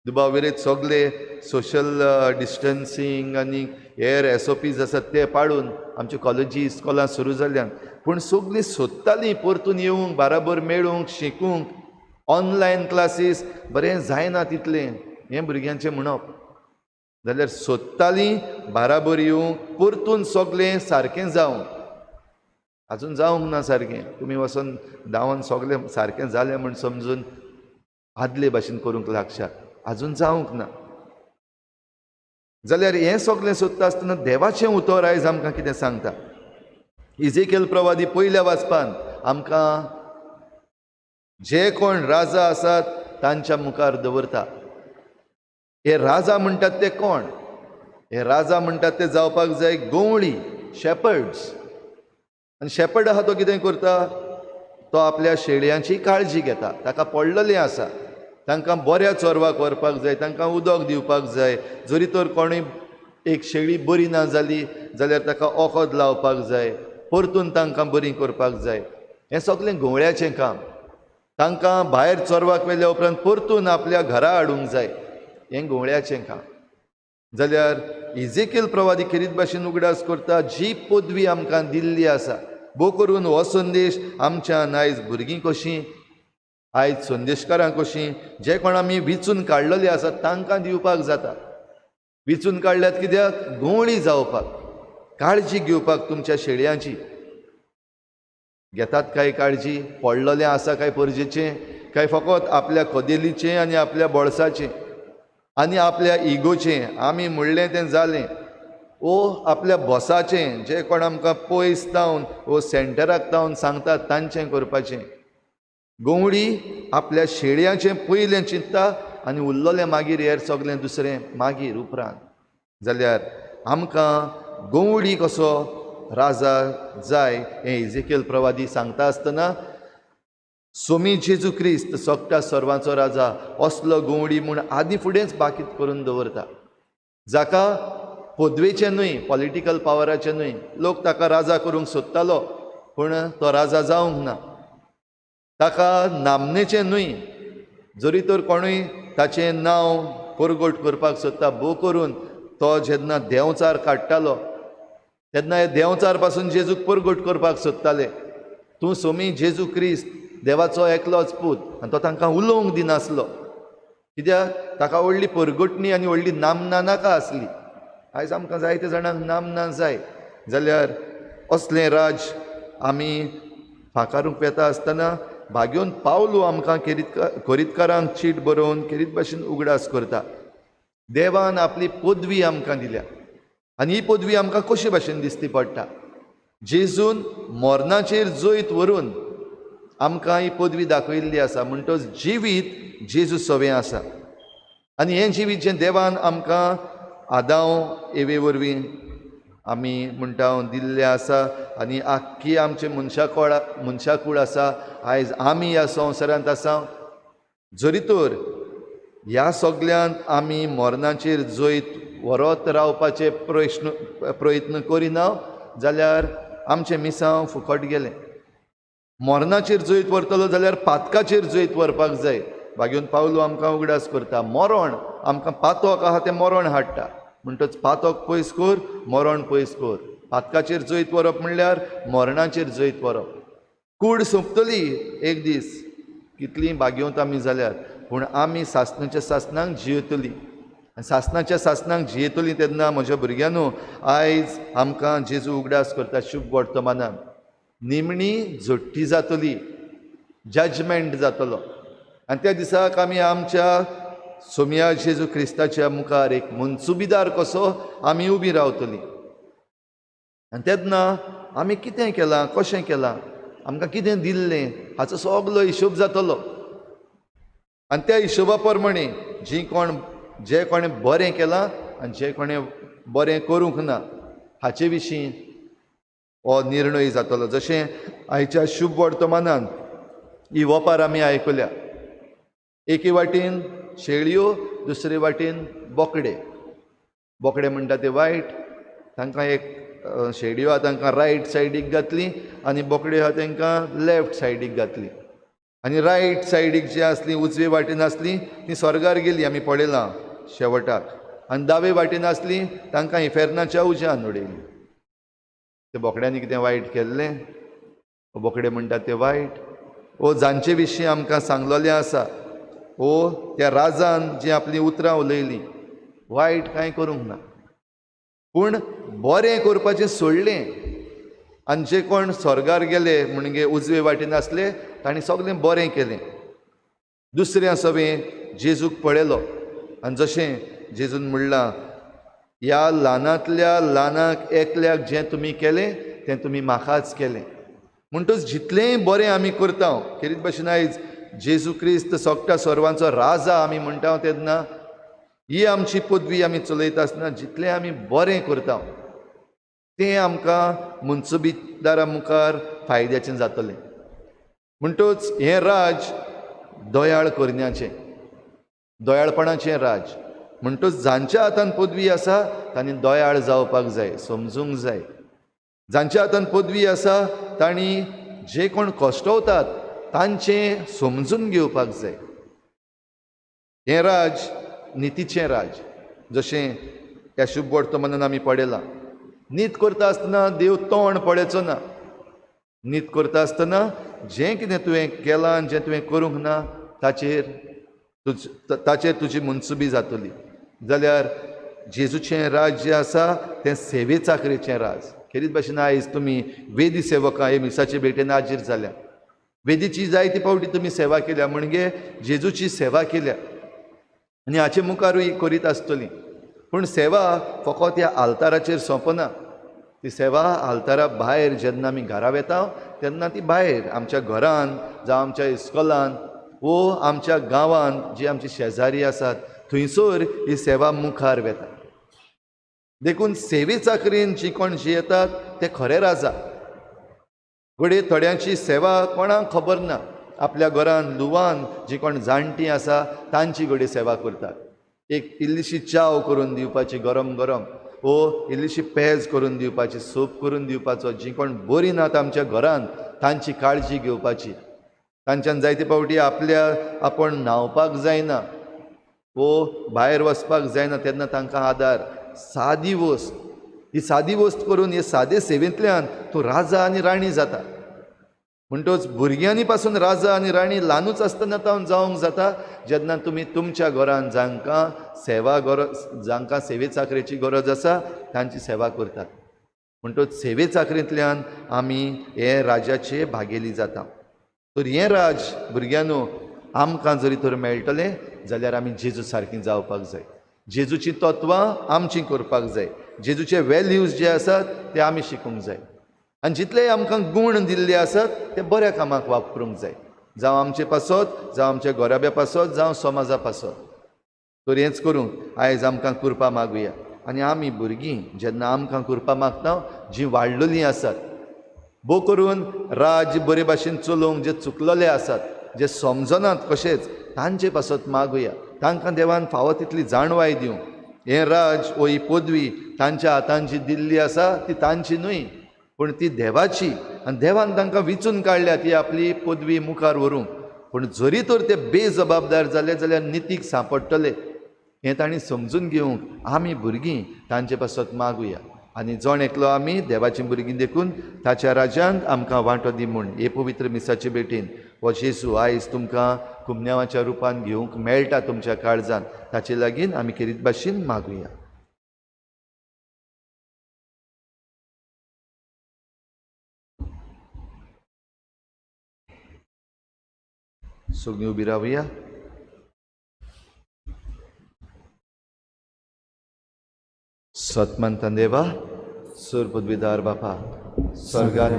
दुबाव विरेत सगळे सोशल डिस्टन्सींग आनी हेर SOPs आसात ते पाळून आमच्यो कॉलेजी इस्कॉलां सुरू जाल्यान. पूण सगळीं सोदतालीं परतून येवंक, बाराबर मेळूंक, शिकूंक. ऑनलायन क्लासीस बरें जायना तितलें हें भुरग्यांचें म्हणप. जाल्यार सोदतालीं बाराबर येवंक, परतून सगळें सारकें जावंक. आजून जावंक ना सारकें. तुमी वचोन धांवन सगळें सारकें जालें म्हूण समजून आदले भाशेन करूंक लागशात, आजून जावंक ना. जाल्यार हें सगळें सोदता आसतना देवाचें उतर आयज आमकां कितें सांगता? इजेकेल प्रवादी पयल्या वाचपान आमकां जे कोण राजा आसात तांच्या मुखार दवरता. हे राजा म्हणटात ते कोण? हे राजा म्हणटात ते जावपाक जाय गवळी, शेपर्ड्स. आनी शेपर्ड आहा तो कितें करता? तो आपल्या शेळयांची काळजी घेता. ताका पडलेलें आसा, तांकां बऱ्या चोरवाक व्हरपाक जाय, तांकां उदक दिवपाक जाय. जरी तर कोणूय एक शेळी बरी ना जाली जाल्यार ताका वखद लावपाक जाय, परतून तांकां बरी करपाक जाय. हें सगळें गवळ्याचें काम. तांकां भायर चोरवाक व्हेल्या उपरांत परतून आपल्या घरा हाडूंक जाय, हें गवळ्याचें काम. जाल्यार इजेकेल प्रवादी खेरीत भाशेन उगडास करता, जी पदवी आमकां दिल्ली आसा, भोव करून हो संदेश आमच्यान आयज भुरगीं कशीं, आयज संदेशकारां कशीं, जे कोण आमी विचून काडलेले आसात तांकां दिवपाक जाता. विचून काडल्यात कित्याक? गवळी जावपाक, काळजी घेवपाक तुमच्या शेळयांची. घेतात काय काळजी? पडलेलें आसा काय परजेचें, काय फकत आपल्या कदेलीचें आनी आपल्या बोळसाचें आनी आपल्या इगोचें? आमी म्हणलें तें जालें. ओ आपल्या बॉसाचें, जे कोण आमकां पयस जावन वो सेंटराक जावन सांगतात तांचें करपाचें. गवळी आपल्या शेळयांचें पयलें चिंतता आनी उरलेलें मागीर हेर सगळें दुसरें मागीर उपरांत. जाल्यार आमकां गवळी कसो राजा जाय हें इजेकेल प्रवादी सांगता आसतना सोमी जेजू क्रिस्त सगळ्या सर्वांचो राजा असलो गवळी म्हूण आदीं फुडेंच बाकीत करून दवरता. जाका पदवेचें न्हय, पॉलिटिकल पावराचें न्हय, लोक ताका राजा करूंक सोदतालो पूण तो राजा जावंक ना. ताका नामनेचें न्हय, जरी तर कोणूय ताचें नांव परगट करपाक सोदता, भोव करून तो जेन्ना देंवचार काडटालो तेन्ना हे देंवचार पासून जेजूक परगट करपाक सोदताले, तूं सोमी जेजू क्रिस्त देवाचो एकलोच पूत. आनी तो तांकां उलोवंक दिनासलो, कित्याक ताका व्हडली परगटणी आनी व्हडली नामना नाका आसली. आयज आमकां जायते जाणांक नामना जाय. जाल्यार असलें राज आमी फाकारूंक वेता आसतना भाग्योन पावलो आमकां कोरीतकारांक चीट बरोवन खेरीत भाशेन उगडास करता. देवान आपली पदवी आमकां दिल्या आनी ही पदवी आमकां कशे भाशेन दिसती पडटा? जेजून मरणाचेर जैत व्हरून आमकां ही पदवी दाखयल्ली आसा. म्हणटच जिवीत जेजू सवें आसा आनी हें जिवीत जें देवान आमकां आदांव एवे वरवीं आमी म्हणटा दिल्लें आसा आनी आख्खी आमचें मनशाकूळ आसा. आयज आमी ह्या संवसारांत आसा, जरी तर ह्या सगल्यांत आमी मरणाचेर जैत व्हरत रावपाचे प्रयत्न करिना जाल्यार आमचें मिसांव फुकट गेलें. मरणाचेर जैत व्हरतलो जाल्यार पातकाचेर जैत व्हरपाक जाय. भाग्योन पावलो आमकां उगडास करता, मरण आमकां पातक आहा तें मरण हाडटा. म्हणटच पातक पयस कर, मरण पयस कर. पातकाचेर जैत व्हरप म्हणल्यार मरणाचेर जैत व्हरप. कूड सोंपतली एक दीस, कितलीं भाग्यवंत आमी जाल्यार, पूण आमी सासणाच्या सासणाक जियेतली. आनी सासणाच्या सासणाक जियेतली तेन्ना म्हज्या भुरग्यांनो आयज आमकां जेजू उगडास करता शुभ वर्तमानान. निमणी झडटी जातली, जजमेंट जातलो आनी त्या दिसाक आमी आमच्या सोमया जेजू क्रिस्ताच्या मुखार एक मनसुबीदार कसो आमी उबी रावतली. आनी तेन्ना आमी कितें केलां, कशें केलां, आमकां कितें दिल्लें हाचो सगलो हिशोब जातलो. आनी त्या हिशोबा प्रमाणे जी कोण जे कोणें बरें केलां आनी जे कोणें बरें करूंक ना हाचे विशीं हो निर्णय जातलो. जशें आयच्या शुभ वर्तमानान ही वपार आमी आयकल्या, एके वाटेन शेळयो, दुसरे वाटेन बोकडे. बोकडे म्हणटा ते वायट, तांकां एक शेळयो आहा तांकां रायट सायडीक घातली आनी बोकडे आहा तांकां लेफ्ट सायडीक घातली. आनी रायट सायडीक जी आसली, उजवे वाटेन आसली ती स्वर्गार गेली, आमी पळयलां शेवटाक. आनी दावे वाटेन आसली तांकां इफेर्नाच्या उज्यान उडयली. ते बोकड्यांनी कितें वायट केल्लें? बोकडे म्हणटा ते वायट. ओ जांचे विशीं आमकां सांगलेलें आसा, ओ त्या राजान जी आपलीं उतरां उलयलीं, वायट कांय करूंक ना, पूण बरें करपाचें सोडलें. आनी जे कोण स्वर्गार गेले म्हणजे उजवे वाटेन आसले तांणी सगळें बरें केलें. दुसऱ्या सवें जेजूक पळयलो आनी जशें जेजून म्हणलां, ह्या ल्हानांतल्या ल्हानाक एकल्याक जें तुमी केलें तें तुमी म्हाकाच केलें. म्हणटच जितलेंय बरें आमी करता, खेरीत भाशेन आयज जेजू क्रिस्त सगळ्या सर्वांचो राजा आमी म्हणटा तेन्ना ही आमची पदवी आमी चलयता आसतना जितलें आमी बरें करता तें आमकां मनसुबीदारा मुखार फायद्याचें जातलें. म्हणटच हें राज दयाळ करण्याचें, दयाळपणाचें राज. म्हणटच जांच्या हातान पदवी आसा तांणी दयाळ जावपाक जाय, समजूंक जाय. जांच्या हातान पदवी आसा तांणी जे कोण कश्टवतात तांचें समजून घेवपाक जाय. हें राज नितीचें राज, जशें ह्या शुभ वर्तमानान आमी पळयलां. नीत करता आसतना देव तोंड पळयचो ना. नीत करता आसतना जें कितें तुवें केलां आनी जें तुवें करूंक ना ताचेर तुजी मनसुबी जातली. जाल्यार जेजूचें राज जें आसा तें सेवे चाकरेचें राज. खेरीत भाशेन आयज तुमी वेदी सेवकां हे मिसाचे भेटेन हाजीर जाल्या. वेदीची जायते फावटी तुमी सेवा केल्या, म्हणजे जेजूची सेवा केल्या आनी हाचे मुखारूय करीत आसतली. पूण सेवा फकत ह्या आल्ताराचेर सोंपना. ती सेवा आल्तारा भायर जेन्ना आमी घरा वेता तेन्ना ती भायर आमच्या घरान जावं आमच्या इस्कोलान वो आमच्या गांवांत जी आमची शेजारी आसात थंयसर ही सेवा मुखार वेता. देखून सेवे चाकरीन जी कोण जियेतात ते खरे राजा. घडये थोड्यांची सेवा कोणाक खबर ना, आपल्या घरान लुवान जी कोण जाणटीं आसा तांची घडये सेवा करतात. एक इल्लीशी च्याव करून दिवपाची गरम गरम, वो इल्लीशी पेज करून दिवपाची, सूप करून दिवपाचो. जी कोण बरी नात आमच्या घरान तांची काळजी घेवपाची. तांच्यान जायते फावटी आपल्या आपूण न्हांवपाक जायना वो भायर वचपाक जायना तेन्ना तांकां आदार. सादी वस्त, ही सादी वस्त करून हे सादे सेवेंतल्यान तूं राजा आनी राणी जाता. म्हणटच भुरग्यांनी पासून राजा आनी राणी ल्हानूच आसतना तावन जावंक जाता जेन्ना तुमी तुमच्या घरान जांकां सेवा गरज, जांकां सेवे चाकरेची गरज आसा तांची सेवा करतात. म्हणटच सेवे चाकरेंतल्यान आमी हे राजाचे भागेली जाता. तर हें राज भुरग्यांनो आमकां जरी तर मेळटलें जाल्यार आमी जेजू सारकीं जावपाक जाय. जेजूचीं तत्वां आमचीं करपाक जाय. जेजूचे वेल्यूज जे आसात ते आमी शिकूंक जाय. आनी जितलेय आमकां गूण दिल्ले आसात ते बऱ्या कामाक वापरूंक जाय, जावं आमचे पासत, जावं आमच्या घराब्या पासत, जावं समाजा पासत. तर हेंच करूंक आयज आमकां कृपा मागुया. आनी आमी भुरगीं जेन्ना आमकां कृपा मागता, जीं वाडलेलीं आसात, भोव करून राज्य बरे भाशेन चलोवंक जे चुकलेले आसात, जे समजनात कशेंच, तांचे पासत मागुया. तांकां देवान फावो तितली जाणवाय दिवं. हें राज वो ही पदवी तांच्या हातान जी दिल्ली आसा ती तांची न्हय, पूण ती देवाची, आनी देवान तांकां विचून काडल्या ती आपली पदवी मुखार व्हरूंक. पूण जरी तर ते बेजबाबदार जाले जाल्यार नितीक सांपडटले हें तांणी समजून घेवंक आमी भुरगीं तांचे पासत मागुया. आनी जण एकलो आमी देवाचीं भुरगीं देखून ताच्या राज्यांत आमकां वांटो दी म्हूण हे पवित्र मिसाचे भेटीन हो जेजू आयज तुमकां कुमन्यांवाच्या रुपान घेवंक मेळटा तुमच्या काळजान, ताचे लागीं आमी खेरीत भाशेन मागुया. सगळीं उबी रावया. सतमंतन देवा, सुर पदवीदार बापा, स्वर्गात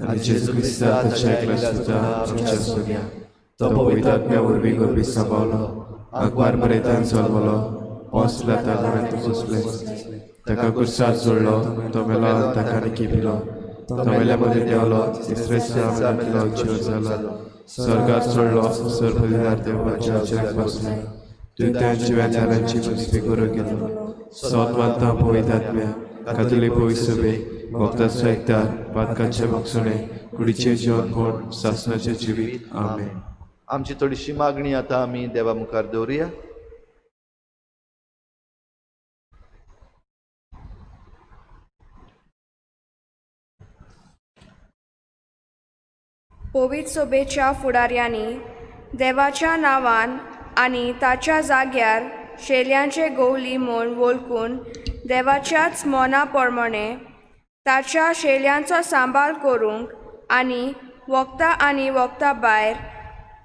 आनी जेजू क्रिस्ता ताच्या एकल्या सुता आमच्या सोग्या, तो पवित्र आत्म्या वरवीं गोरवी सांबावलो, आंकवार मरेतान जल्मलो, पोसला तालव्यांत बसले, ताका कुर्सात जोडलो, तो मेलो आनी ताका निकी पिलो, तो मेल्या मदीं देंवलो, तिसरे दिसा मेलो जीव जालो, स्वर्गात चडलो, सर पदवीदार देवाच्या उजव्याक बसले, तुवें जिव्या जाल्यांची मस्ती करूंक गेलो. सोत मानता पवित्र आत्म्या, कातोलीक पवित्र सभे, भक्ताचो एकदार, पातकाचे बक्षणे, कुडीचें जिवन म्हूण सासणाचें जिवीत. आमेन. आमची थोडीशी मागणी आतां आमी देवा मुखार दवरुया. पवित्र सभेच्या फुडाऱ्यांनी देवाच्या नांवान आनी ताच्या जाग्यार शेल्यांचे गोवली म्हूण वळखून देवाच्याच मना प्रमाणे ताच्या शेल्यांचो सांबाळ करूंक आनी वखदां आनी वखदां भायर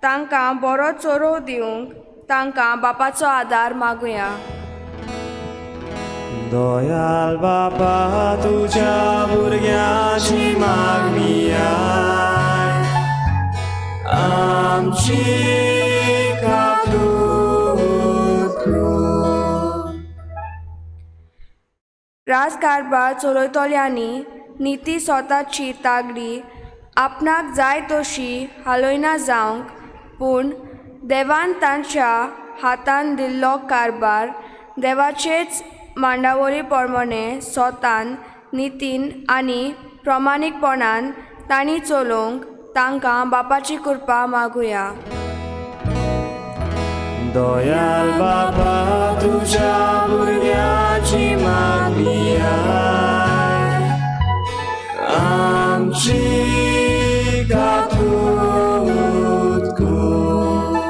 तांकां बरो चरोव दिवंक तांकां बापाचो आदार मागुया. दयाल बापा तुज्या भुरग्यांची मागणी आय, आमची काकूत कर. राजकारभार चलयतल्यांनी निती स्वताची तागडी आपणाक जाय तशी हालयना जावंक, पूण देवान तांच्या हातान दिल्लो कारभार देवाचेच मांडावळी प्रमाणे स्वतान नितीन आनी प्रमाणीकपणान तांणी चलोवंक तांकां बापाची कृपा मागुया. दयाल बापा तुज्या भुरग्यांची मागणी आय, आमची काकूत कर.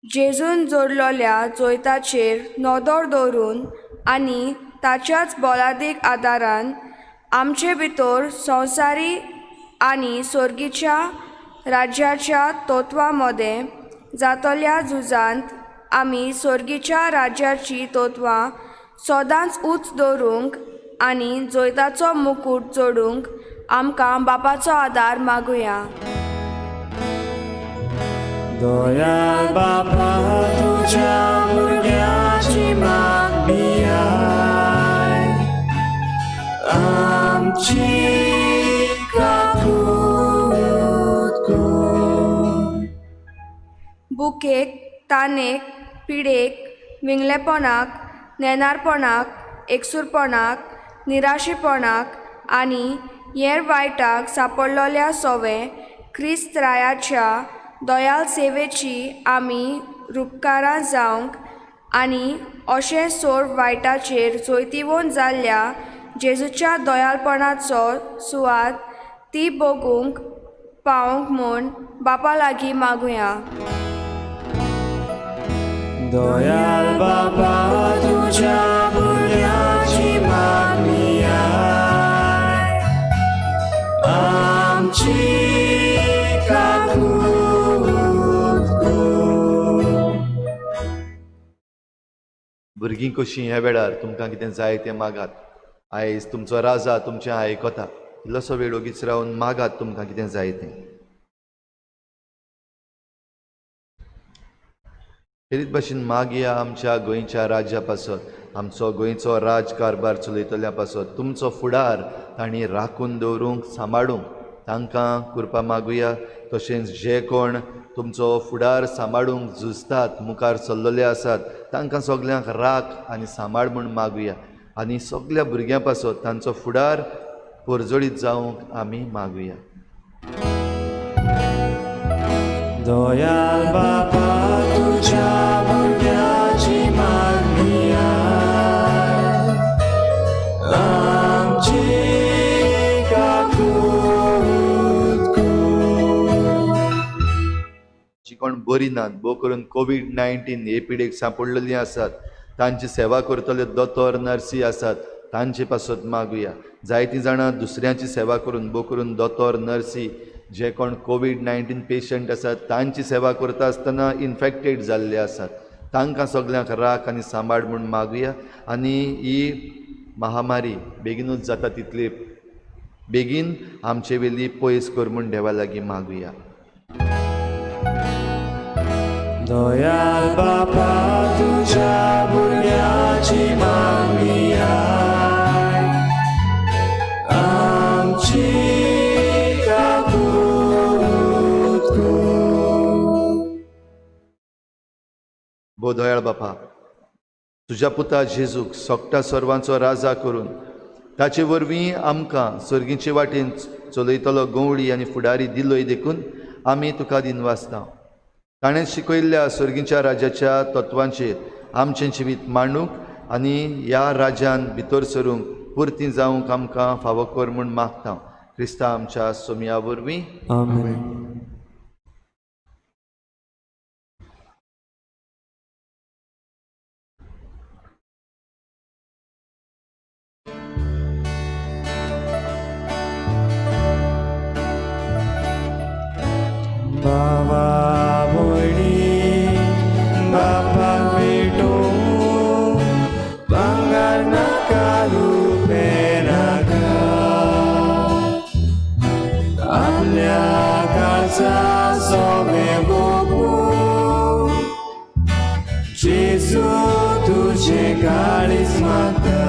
जेजून जोडलेल्या जैताचेर नदर दवरून आनी ताच्याच बलादीक आदारान आमचे भितर संवसारी आनी सर्गीच्या राज्याच्या तत्वां मदें जातल्या झुजांत आमी सर्गीच्या राज्याची तत्वां सदांच उंच दवरूंक आनी जैताचो मुकूट जोडूंक आमकां बापाचो आदार मागुया. दयाल बापा तुज्या भुरग्यांची मागणी आय, आमची काकूत कर. बुकेक, तानेक, पिडेक, विंगलेपणाक, नेणारपणाक, एकसूरपणाक, निराशेपणाक आनी हेर वायटाक सांपडलेल्या सोवे क्रिस्त रायाच्या दयाल सेवेची आमी रुपकारां जावंक आनी अशें सोर वायटाचेर जैतिवंत जाल्ल्या जेजूच्या दयालपणाचो सुवात ती भोगूंक पावंक म्हूण बापा लागीं मागुया. दयाल बापा तुज्या भुरग्यांची मागणी आय, आमची काकूत कर. भुरगीं कशीं ह्या वेळार तुमकां कितें जाय तें मागात. आयज तुमचो राजा तुमचें आयकता. इल्लोसो वेळ ओगीच रावन मागात तुमकां कितें जाय तें. खेरीत भाशेन मागया आमच्या गोंयच्या राज्या पासत, आमचो गोंयचो राज कारभार चलयतल्या पासत, तुमचो फुडार तांणी राखून दवरूंक, सांबाळूंक तांकां कृपा मागुया. तशेंच जे कोण तुमचो फुडार सांबाळूंक झुजतात, मुखार सरलेले आसात, तांकां सगल्यांक राख आनी सांबाळ म्हूण मागुया. आनी सगल्या भुरग्यां पासत तांचो फुडार परजळीत जावंक आमी मागुया. दयाल बापा तुझ्या भुरग्याची मागणी आमची काकूत कर. जी कोण बरी नात, भोव करून कोवीड-19 हे पिडेक सांपडलेली आसात, तांची सेवा करतले दोतोर नर्सी आसात, तांचे पासत मागुया. जायतीं जाणां दुसऱ्यांची सेवा करून, भोव करून दोतोर नर्सी जे कोण कोवीड-19 पेशंट आसात तांची सेवा करता आसतना इन्फेक्टेड जाल्ले आसात, तांकां सगल्यांक राख आनी सांबाळ म्हूण मागुया. आनी ही महामारी बेगीनूच जाता तितली बेगीन आमचे वेली पयस कर म्हूण देवा लागीं मागुया. दयाल बापा तुझ्या भुरग्याची मागणी आमची काकूत कर. भो दयाळ बापा, तुज्या पुता जेजूक सोगटा सर्वांचो राजा करून ताचे वरवीं आमकां सर्गीचे वाटेन चलयतलो गंवळी आनी फुडारी दिलोय देखून आमी तुका दिनवासता. ताणें शिकयल्ल्या सर्गीच्या राज्याच्या तत्वांचेर आमचें जिवीत मांडूंक आनी ह्या राज्यान भितर सरूंक पुरती जावंक आमकां फावो कर म्हूण मागता. क्रिस्ता आमच्या सोमया वरवीं. आमेन. बाबा भयणी बापाक भेटूं भांगर नाका रुपें नाका, आपल्या काळजा सोबें भोगूं जेजू तुजें काळीज मागता.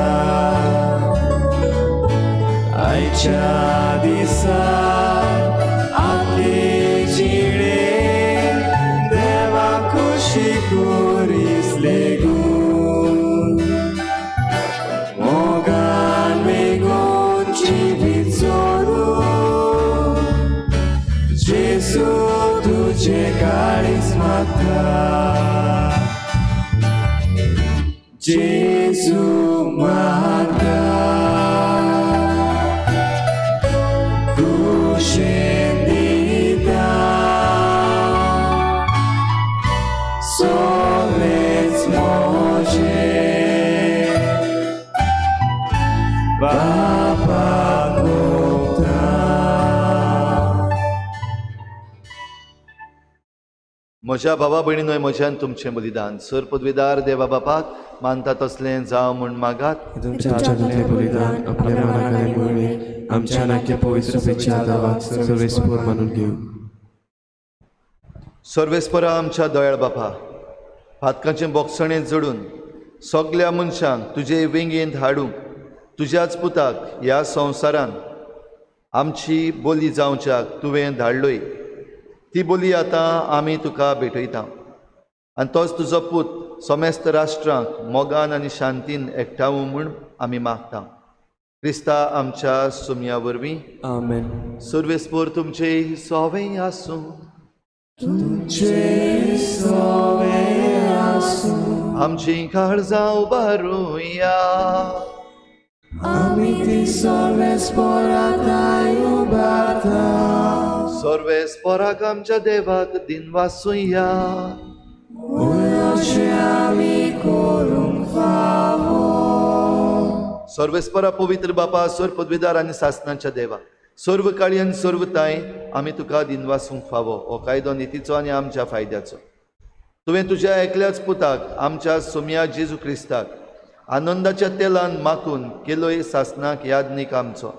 आयच्या दिसा आपले जिणे देवा खुशी करीस लेगून, मोगान वेगून जिवीत सोडून जेजू तुजें काळीज मागता. जेजू मागता खुशेन दिता सगळेंच म्हजें बापाक भोगता. म्हज्या भावा भयणीनोय म्हज्यान तुमचें बलिदान सर पदवीदार देवा बापाक मानता तसलें जावं म्हूण मागात. तुमच्या हातांतलें बलिदान आपल्या मनाक आनी मोहिमेक आमच्या नाक्या पवित्र सभेच्या दावाक सर्वेस्पोर मानून घेवं. सर्वेस्परा आमच्या दयाळ बापा, पातकांचें बोगसणें जोडून सगल्या मनशांक तुजे वेंगेंत हाडूंक तुज्याच पुताक ह्या संवसारान आमची बोली जावच्याक तुवें धाडलोय. ती बोली आतां आमी तुका भेटयता आनी तोच तुजो पूत समेस्त राष्ट्रांक मोगान आनी शांतीन एकठावूं म्हूण आमी मागता. क्रिस्ता आमच्या सुमया वरवीं. आमेन. सर्वेस्पोर तुमचे सोवें आसूं. तुमचें सोबें आसूं. आमची काळजां उबारुया. आमी ती सर्वेस्पोराताय उबारता. सर्वेस्पोराक आमच्या देवाक दिनवासुया. अशें आमी करूंक फावो. सर्वेस्परा पवित्र बापा, सर्व पदवीदार आनी सासनाच्या देवा, सर्व काळी आनी सर्व ताय आमी तुका दिनवासूंक फावो. हो कायदो नितीचो आनी आमच्या फायद्याचो. तुवें तुज्या एकल्याच पुताक आमच्या सोमया जेजू क्रिस्ताक आनंदाच्या तेलान माखून केलोय सासनाक यादनीक आमचो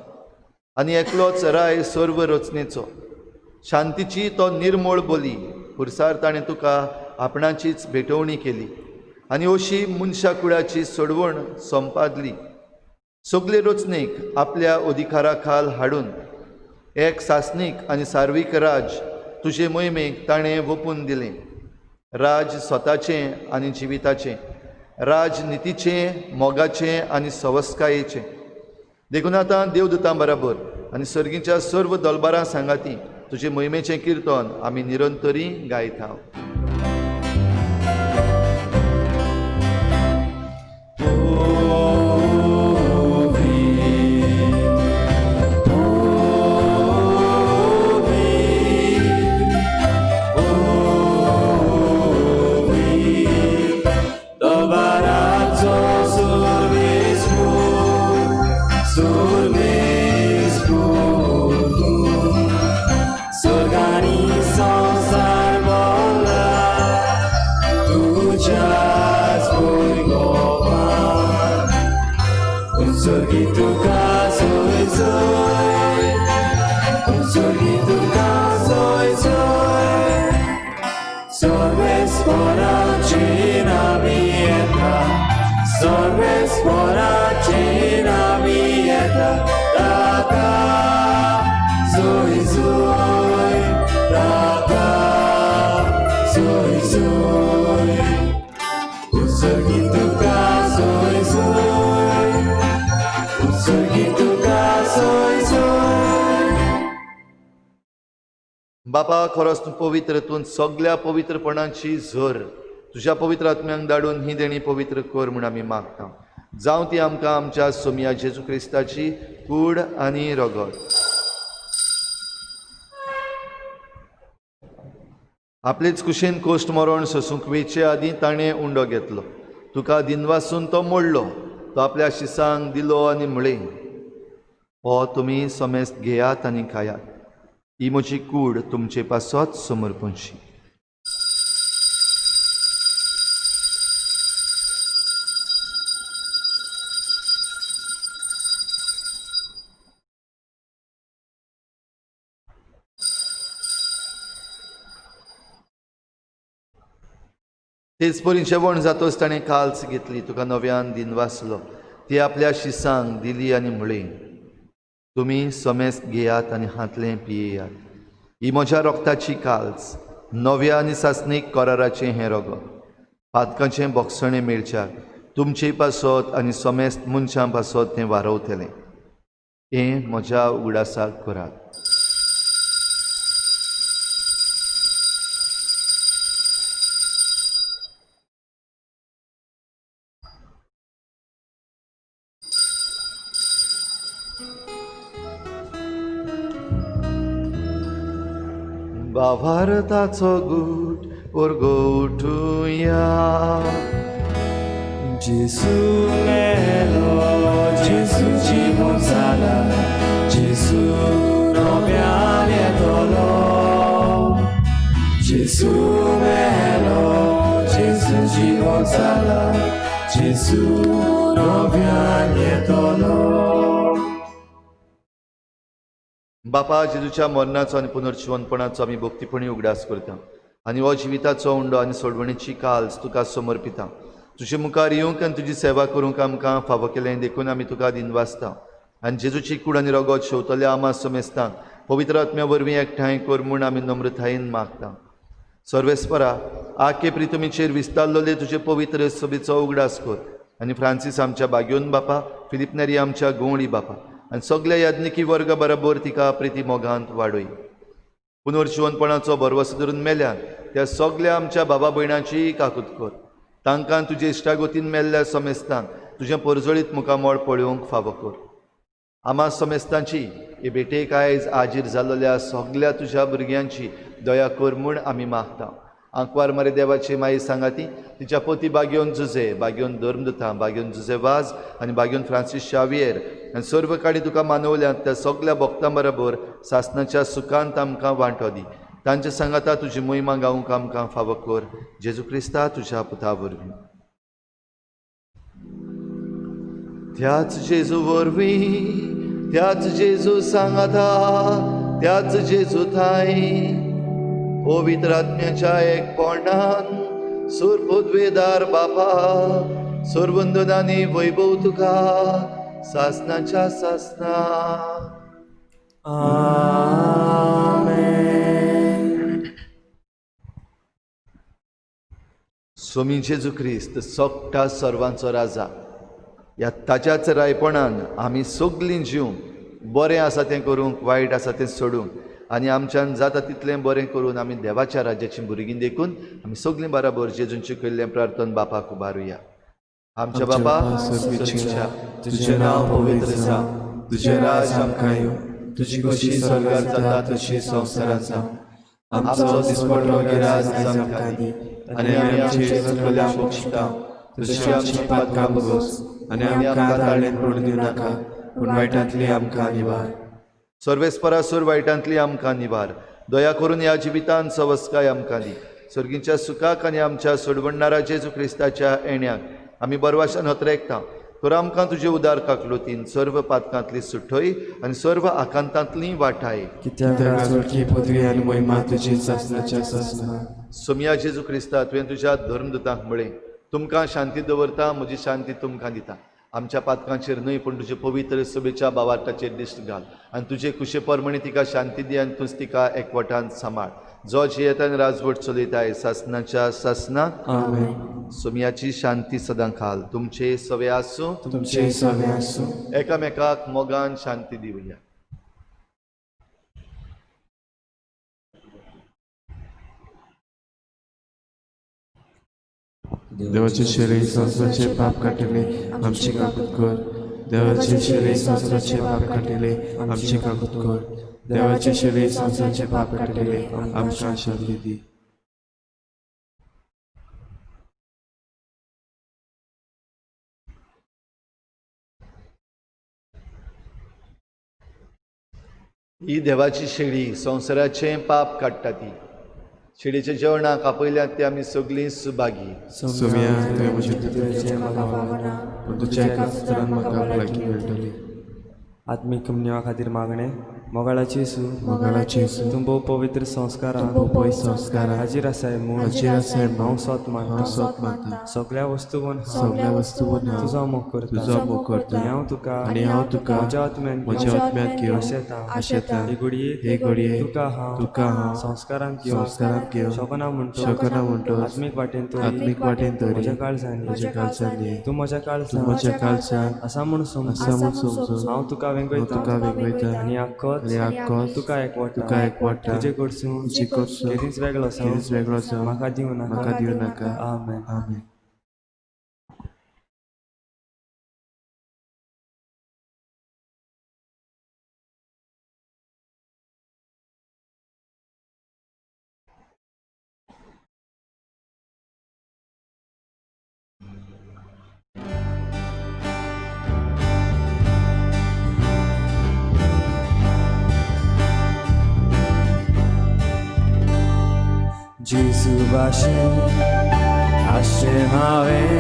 आनी एकलोच राय सर्व रचनेचो. शांतीची तो निर्मोळ बोली पुरसार ताणें तुका आपणाचीच भेटवणी केली आनी अशी मनशा कुळाची सोडवण संपादली. सगले रचनेक आपल्या अधिकारा खाल हाडून एक सासनीक आनी सार्वीक राज तुजे मोहिमेक ताणें वोपून दिलें. राज स्वताचें आनी जिविताचें, राज नितीचें, मोगाचें आनी सवस्कायेचें. देखून आतां देवदूतां बराबर आनी सर्गीच्या सर्व दलबारां सांगाती तुजे मोहिमेचें किर्तन आमी निरंतरी गायता. बापा, खरोच तूं पवित्र, तूं सगल्या पवित्रपणाची झर तुज्या पवित्र आत्म्यांक धाडून ही देणी पवित्र कर म्हूण आमी मागता. जावं ती आमकां आमच्या सोमया जेजू क्रिस्ताची कूड आनी रगत. आपलेच कुशीन कोश्ट मरण सोसूंक वेचे आदीं ताणें उंडो घेतलो, तुका दिनवासून तो मोडलो, तो आपल्या शिसांक दिलो आनी म्हळें, हो तुमी समेस्त घेयात आनी खायात, ही म्हजी कूड तुमचे पासत समर्पणशी. तेच परी जेवण जातोच ताणें काल्स घेतली, तुका नव्यान दिनवासलो, ती आपल्या शिसांक दिली आनी म्हळें, तुमी समेस्त घेयात आनी हांतलें पियेयात, ही म्हज्या रोगताची काल्स, नव्या आनी सासणीक कराराचें हें रगत, पातकांचें बोगसणें मेळच्याक तुमचे पासत आनी समेस्त मनशां पासत तें वारवतलें. हें म्हज्या उगडासाक करात. भावार्थाचो गूट उरगोठुया. जेजू मेलो, जेजू जिवन जाला, जेजू नव्यान येतलो. जेजू मेलो, जेजू जिवन जाला, जेजू नव्यान येतलो. बापा, जेजूच्या मरणाचो आनी पुनर्जिवनपणाचो आमी भक्तीपणी उगडास करता आनी हो जिविताचो उंडो आनी सोडवणीची काल्स तुका समर्पिता. तुजे मुखार येवंक आनी तुजी सेवा करूंक आमकां फावो केलें देखून आमी तुका दिनवासता आनी जेजूची कूड आनी रगत शेवतल्या आमा समेस्तांक पवित्र आत्म्या वरवीं एकठांय कर म्हूण आमी नम्रतायेन मागता. सर्वेस्परा, आखे प्रितमीचेर विस्तारलेले तुजे पवित्र सभेचो उगडास कर आनी फ्रांसीस आमच्या बाग्योन बापा, फिलीप नेरी आमच्या गोंवळी बापा आनी सगल्या याज्ञिकी वर्गा बराबर तिका प्रिती मोगांत वाडय. पुनर्जिवनपणाचो भरवसो धरून मेल्यान त्या सगल्या आमच्या बाबा भयणाची काकूत कर. तांकां तुजे इश्टागोतीन मेल्ल्या समेस्तांक तुजें परजळीत मुखामळ पळोवंक फावो कर. आमा समेस्तांची हे भेटेक आयज आजीर जाल्ल्या सगल्या तुज्या भुरग्यांची दया कर म्हूण आमी मागता. आंकवार मरे देवाची माई सांगाती, तिच्या पोती बागेवन जुजे, बागेवन धर्मदुता, बागेवन जुजे वाज आनी बागेवन फ्रांसीस शावियर आनी सर्व काडी तुका मानवल्यात त्या सगल्या भक्तां बरोबर सासनाच्या सुखांत आमकां वांटो दी. तांच्या सांगाता तुजी मोहिमा गावंक आमकां फावो कर. जेजू क्रिस्ता तुज्या पुता वरवीं. त्याच जेजू वरवीं, त्याच जेजू सांगाता, त्याच जेजू थांय पवित्र आत्म्याच्या एकपणान सुरपुदवेदार बापा, सुरवंदनांनी वैभव तुका सासनाच्या सासना. स्वामी जेजू क्रिस्त सोगटा सर्वांचो राजा, ह्या ताच्याच रायपणान आमी सगलीं जीव बरें आसा तें करूंक, वायट आसा तें सोडूंक आनी आमच्यान जाता तितलें बरें करून आमी देवाच्या राज्याचीं भुरगीं देखून आमी सगलीं बराबर जेजून शिकयल्लें प्रार्थन बापाक उबारुया. आमच्या बापा स्वर्गीच्या, तुजें नांव पवित्र जावं, तुजें राज आमकां येवं, तुजी खोशी स्वर्गार जाता तशी संवसारांत जावं. आमचो दिसपट्टो गिराज आयज आमकां दी आनी आमी आमचे चुकल्यांक बक्षिता तशी आमची पातकां बगोस आनी आमकां ताळेन पडून दिवं नाका, पूण वायटांतली आमकां निवार. सर्वेस्परासूर वायटांतली आमकां निवार. दया करून ह्या जिवितान सवस्काय आमकां दी. सर्गीच्या सुखाक आनी आमच्या सोडवणणारा जेजू क्रिस्ताच्या येण्याक आमी बरवाशान हतरेकता. तर आमकां तुजे उदार काकलुतीन सर्व पातकांतली सुठय आनी सर्व आकांतांतली वाठाय. कित्याक सुटकी पदवी आनी महिमा तुजी सासनाच्या सासना. सोमया जेजू क्रिस्ता, तुवें तुज्या धर्मदूतांक म्हळें, तुमकां शांती दवरता, म्हजी शांती तुमकां दिता. आमच्या पातकांचेर न्हय पूण तुजे पवित्र सभेच्या बावार्थाचेर दिश्ट घाल आनी तुजे कुशे परमणी तिका शांती दी आनी तूंच तिका एकवटान सांबाळ. जो जियेता आनी राजवट चलयताय सासनाच्या सासना. आमेन. सोमयाची शांती सदां खाल तुमचे सवे आसूं, तुमचे सवे आसूं. एकामेकाक मोगान शांती दिवया. देवाचे शरीर संवसाराचे पाप काडटले आमची काकूत कर. देवाचे शरीर संवसाराचे पाप काडटले आमची काकूत कर. देवाचे शरीर संवसाराचे पाप काडटले आमकां शांती दी. ही देवाची शेळी संवसाराचें पाप काडटा. ती शेळीच्या जेवणाक आपयल्यात ते आमी सगळीं सुभागी. सोम्या, तुवें म्हजें तुजें म्हाका फावना, पूण तुज्या एका उतरान म्हाका भलायकी मेळटली. आत्मीक निवा खातीर मागणें. मोगाळाची येसू, मोगाळाची येसू, तूं भोव पवित्र संस्कारां, तूं भोव पवित्र संस्कारां हाजीर आसाय म्हूण, हाजीर आसाय म्हूण, हांव सोत मानता, हांव सोत मानता. सगळ्या वस्तूवन सगळ्या वस्तूवन हांव तुजो मोग करता, तुजो मोग करता. आनी हांव तुका, आनी हांव तुका म्हज्या आत्म्यान म्हज्या आत्म्यांत घेवन आशेता, आशेता. हे घडये, हे घडये, तुका हांव, तुका हांव संस्कारांत घेवन, संस्कारांत घेवन शकना म्हणटो, शकना म्हणटो, आत्मीक वाटेन तरी, आत्मीक वाटेन तरी, म्हज्या काळजांनी, म्हज्या काळजांनी, तूं म्हज्या तूं काळजांत, म्हज्या काळजांत आसा म्हूण समजून, आसा म्हूण समजून, हांव तुका हांव वेंगयता, तुका वेंगयता, आनी आक्कोच, आनी आक्कोच, तुका एकवटा, तुका एकवटा, तुजे कडसून, तुजे कडसून, केदींच वेगळो जावं, केदींच वेगळो जावं, म्हाका दिवं नाका, म्हाका दिवं नाका. आमेन. आमेन. जेजू भाशेन आशें हांवें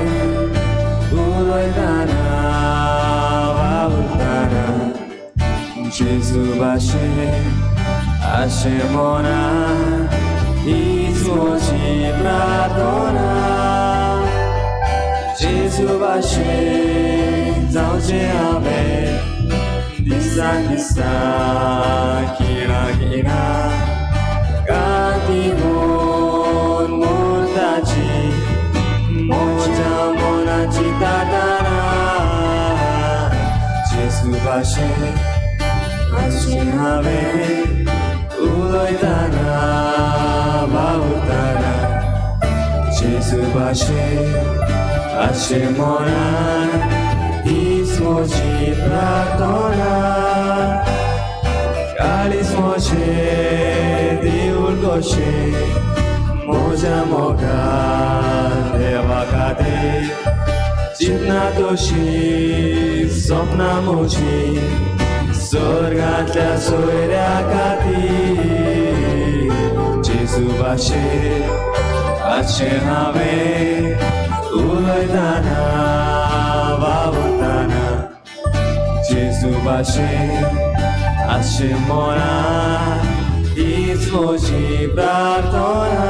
उलयतना वावुरतना, जेजू भाशेन आशें मनान हीच म्हजी प्रार्थना. जेजू भाशेन जावचें हांवें दिसान दिसा खिणा खिणा, कांती म्हूण मोर्ताची म्हज्या मनाची ताटाना. जेजू भाशेन आशें हांवें उलयतना वावुरतना, जेजू भाशेन आशें मनान हीच म्हजी प्रार्थना. काळीज म्हजें देवूळ कशें म्हज्या मोगान देवा खातीर, चिंतना तशी सपनां म्हजीं स्वर्गांतल्या सोयऱ्या खातीर. जेजू भाशेन आशें हांवें उलयतना वावुरतना, जेजू भाशेन आसचें मनान हीच म्हजी प्रार्थना.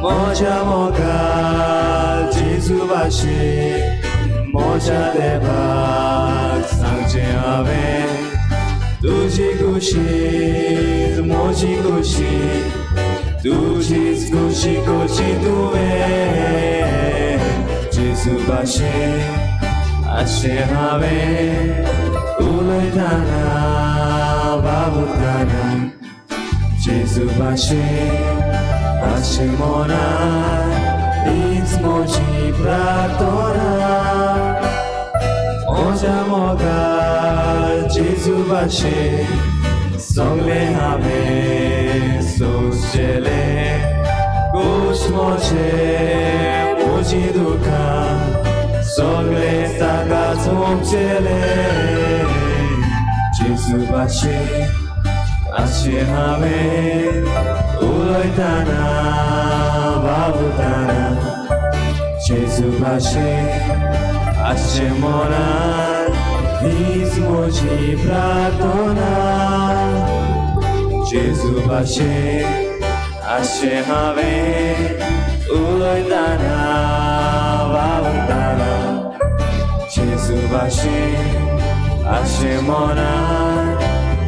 म्हज्या मोगाल जेजू भाशेन म्हज्या देवाक सांगचें हांवें तुजी खुशी म्हजी खुशी तुजीच खुशी करची तुवें. जेजू भाशेन आसचें हांवें उलयतना वावुरतना. जेजू भाशेन आसचें मनान हीच म्हजी प्रार्थना. म्हज्या मोगाल जेजू भाशेन सगळें हांवें सोंसचेलें. कश्ट म्हजे म्हजीं दुखां सगळें ताका सोंपचेलें. जेजू भाशेन आसचें हांवें उलयतना वावुरतना. जेजू भाशेन आसचें मनान हीच म्हजी प्रार्थना. जेजू भाशेन आसचें हांवें उलयतना वावुरतना. जेजू भाशेन आसचें मनान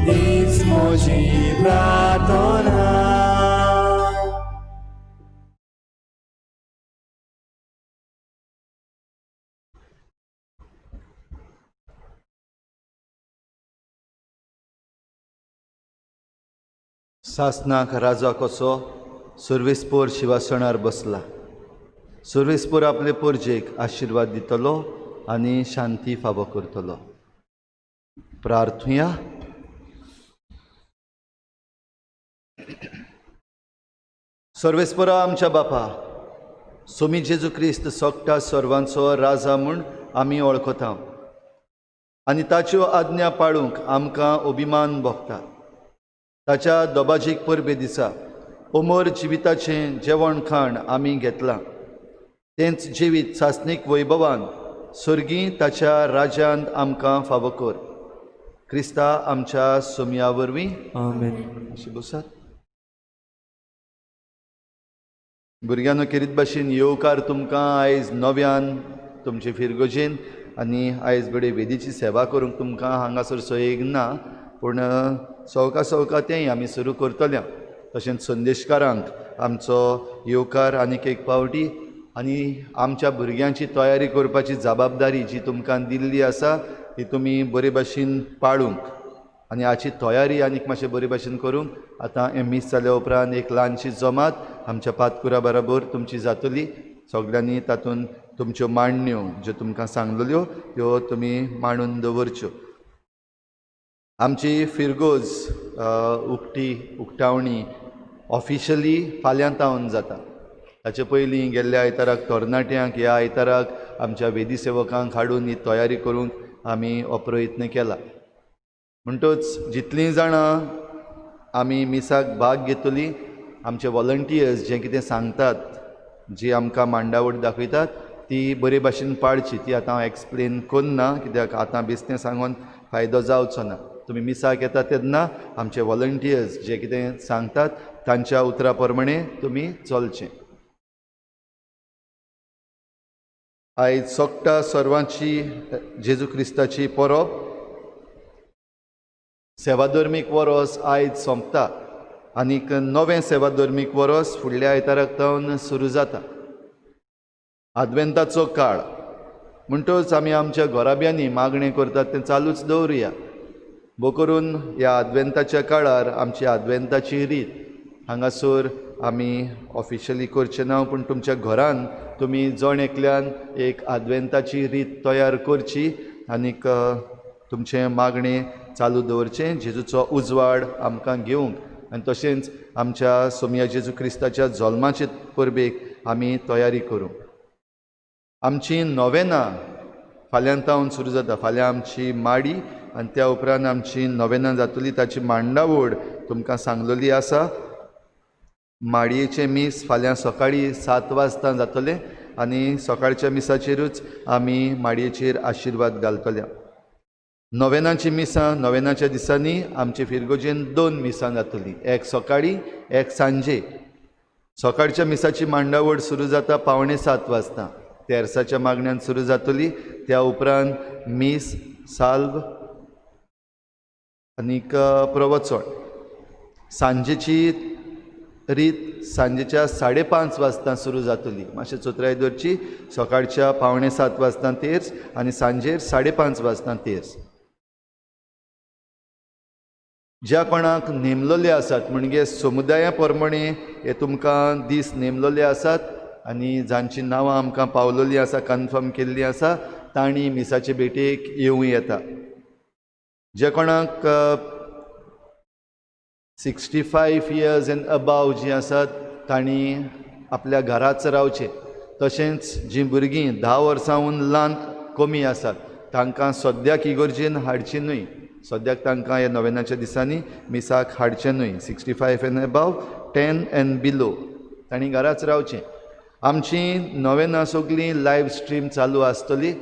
हीच म्हजी प्रार्थना. सासनाक राजा कसो सर्वेस्पोर शिवासणार बसला. सर्वेस्पोर आपले पोरजेक आशिर्वाद दितलो आनी शांती फावो करतलो. प्रार्थुया. सर्वेस्पोरा आमच्या बापा, सोमी जेजू क्रिस्त सोगटा सर्वांचो राजा म्हूण आमी वळखता आनी ताच्यो आज्ञा पाळूंक आमकां अभिमान भोगता. ताच्या दोबाजीक परबे दिसा अमर जिविताचें जेवण खाण आमी घेतलां. तेंच जिवीत सासणीक वैभवान सर्गी ताच्या राज्यांत आमकां फावो कर. क्रिस्ता आमच्या सोमया वरवीं. आमेन. अशें बसात. भुरग्यांनो, खेरीत भाशेन येवकार तुमकां आयज नव्यान तुमचे फिरगोजेन. आनी आयज घडये वेदीची सेवा करूंक तुमकां हांगासर सोयेक ना, पूण सवका सवका तेंय आमी सुरू करतल्या. तशेंच संदेशकारांक आमचो येवकार आनीक एक पावटी. आनी आमच्या भुरग्यांची तयारी करपाची जबाबदारी जी तुमकां दिल्ली आसा ती तुमी बरे भाशेन पाळूंक आनी हाची तयारी आनीक मातशें बरे भाशेन करूंक आतां हें मीस जाल्या उपरांत एक ल्हानशी जमात आमच्या पातकुरा बराबर तुमची जातली. सगल्यांनी तातूंत तुमच्यो मांडण्यो ज्यो तुमकां सांगलेल्यो त्यो तुमी मांडून दवरच्यो. आमची फिरगोज उक्ती उक्तावणी ऑफिशली फाल्यां तावन जाता. ताचे पयलीं गेल्ल्या आयताराक तरणाट्यांक, ह्या आयताराक आमच्या वेदी सेवकांक हाडून ही तयारी करूंक आमी हो प्रयत्न केला. म्हणटच जितलीं जाणां आमी मिसाक भाग घेतली, आमचे वॉलंटियर्स जें कितें सांगतात, जी आमकां मांडावळ दाखयतात ती बरे भाशेन पाळची. ती आतां हांव एक्सप्लेन करना कित्याक आतां बेश्टें सांगून फायदो जावचो ना. तुमी मिसाक येता तेन्ना आमचे वॉलंटियर्स जे कितें सांगतात तांच्या उतरा प्रमाणे तुमी चलचें. आयज सोगटा सर्वांची जेजू क्रिस्ताची परब. सेवाधर्मीक वरोस आयज सोंपता आनीक नवें सेवाधर्मीक वरोस फुडल्या आयताराक तावन सुरू जाता. आदवेंताचो काळ म्हणटच आमी आमच्या घराब्यांनी मागणें करतात तें चालूच दवरुया. भो करून ह्या आदवेंताच्या काळार आमची आदवेंताची रीत हांगासर आमी ऑफिशियली करचे ना, पूण तुमच्या घरान तुमी जण एकल्यान एक आदवेंताची रीत तयार करची आनीक तुमचें मागणें चालू दवरचें जेजूचो उजवाड आमकां घेवंक. आनी तशेंच आमच्या सोमया जेजू क्रिस्ताच्या जल्माचे परबेक आमी तयारी करूंक. आमची नोवेनां फाल्यां तावन सुरू जाता. फाल्यां आमची माडी आनी त्या उपरांत आमची नोवेनां जातली. ताची मांडावळ तुमकां सांगलेली आसा. माडयेचें मीस फाल्यां सकाळीं 7 वाजता जातलें आनी सकाळच्या मिसाचेरूच आमी माडयेचेर आशिर्वाद घालतले. नोवेनाची मिसां नोवेनाच्या दिसांनी आमचे फिरगोजेन 2 मिसां जातलीं, एक सकाळीं एक सांजे. सकाळच्या मिसाची मांडावळ सुरू जाता 6:45 वाजता, तेरसाच्या मागण्यान सुरू जातली. त्या उपरांत मीस, साल्व आनीक प्रवचन. सांजेची रीत सांजेच्या 5:30 वाजता सुरू जातली. मातशें चतुराय दवरची, सकाळच्या 6:45 वाजता तेर्स आनी सांजेर 5:30 वाजता तेर्स. ज्या कोणाक नेमलेले आसात म्हणजे समुदाया प्रमाणे हे तुमकां दीस नेमलेले आसात आनी जांची नांवां आमकां पावलेली आसा, कन्फर्म केल्ली आसा, तांणी मिसाचे भेटेक येवं येता. जे कोणाक 65 इयर्स एंड अबाव जीं आसात तांणी आपल्या घराच रावचें. तशेंच जीं भुरगीं 10 वर्सांहून ल्हान कमी आसात तांकां सद्याक इगर्जेन हाडचीं न्हय, सद्याक तांकां ह्या नोवेनाच्या दिसांनी मिसाक हाडचें न्हय. 65 एंड अबाव, 10 एंड बिलो तांणी घराच रावचें. आमची नोवेनां सगळीं लायव्ह स्ट्रीम चालू आसतली.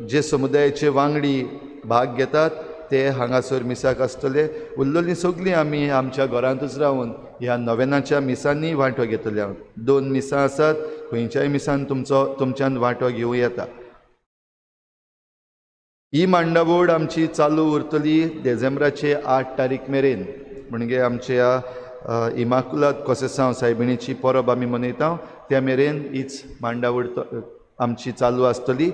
जे समुदायाचे वांगडी भाग घेतात ते हांगासर मिसाक आसतले. उरलेलीं सगळीं आमी आमच्या घरांतूच रावन ह्या नोवेनाच्या मिसांनी वांटो घेतले. 2 मिसां आसात, खंयच्याय मिसान तुमच्यान वांटो घेवं येता. ही मांडावळ आमची चालू उरतली डिसेंबराचे 8 तारीख मेरेन, म्हणजे आमच्या इमाकुलात कोसेसांव सायबिणीची परब आमी मनयता त्या मेरेन हीच मांडावळ आमची चालू आसतली.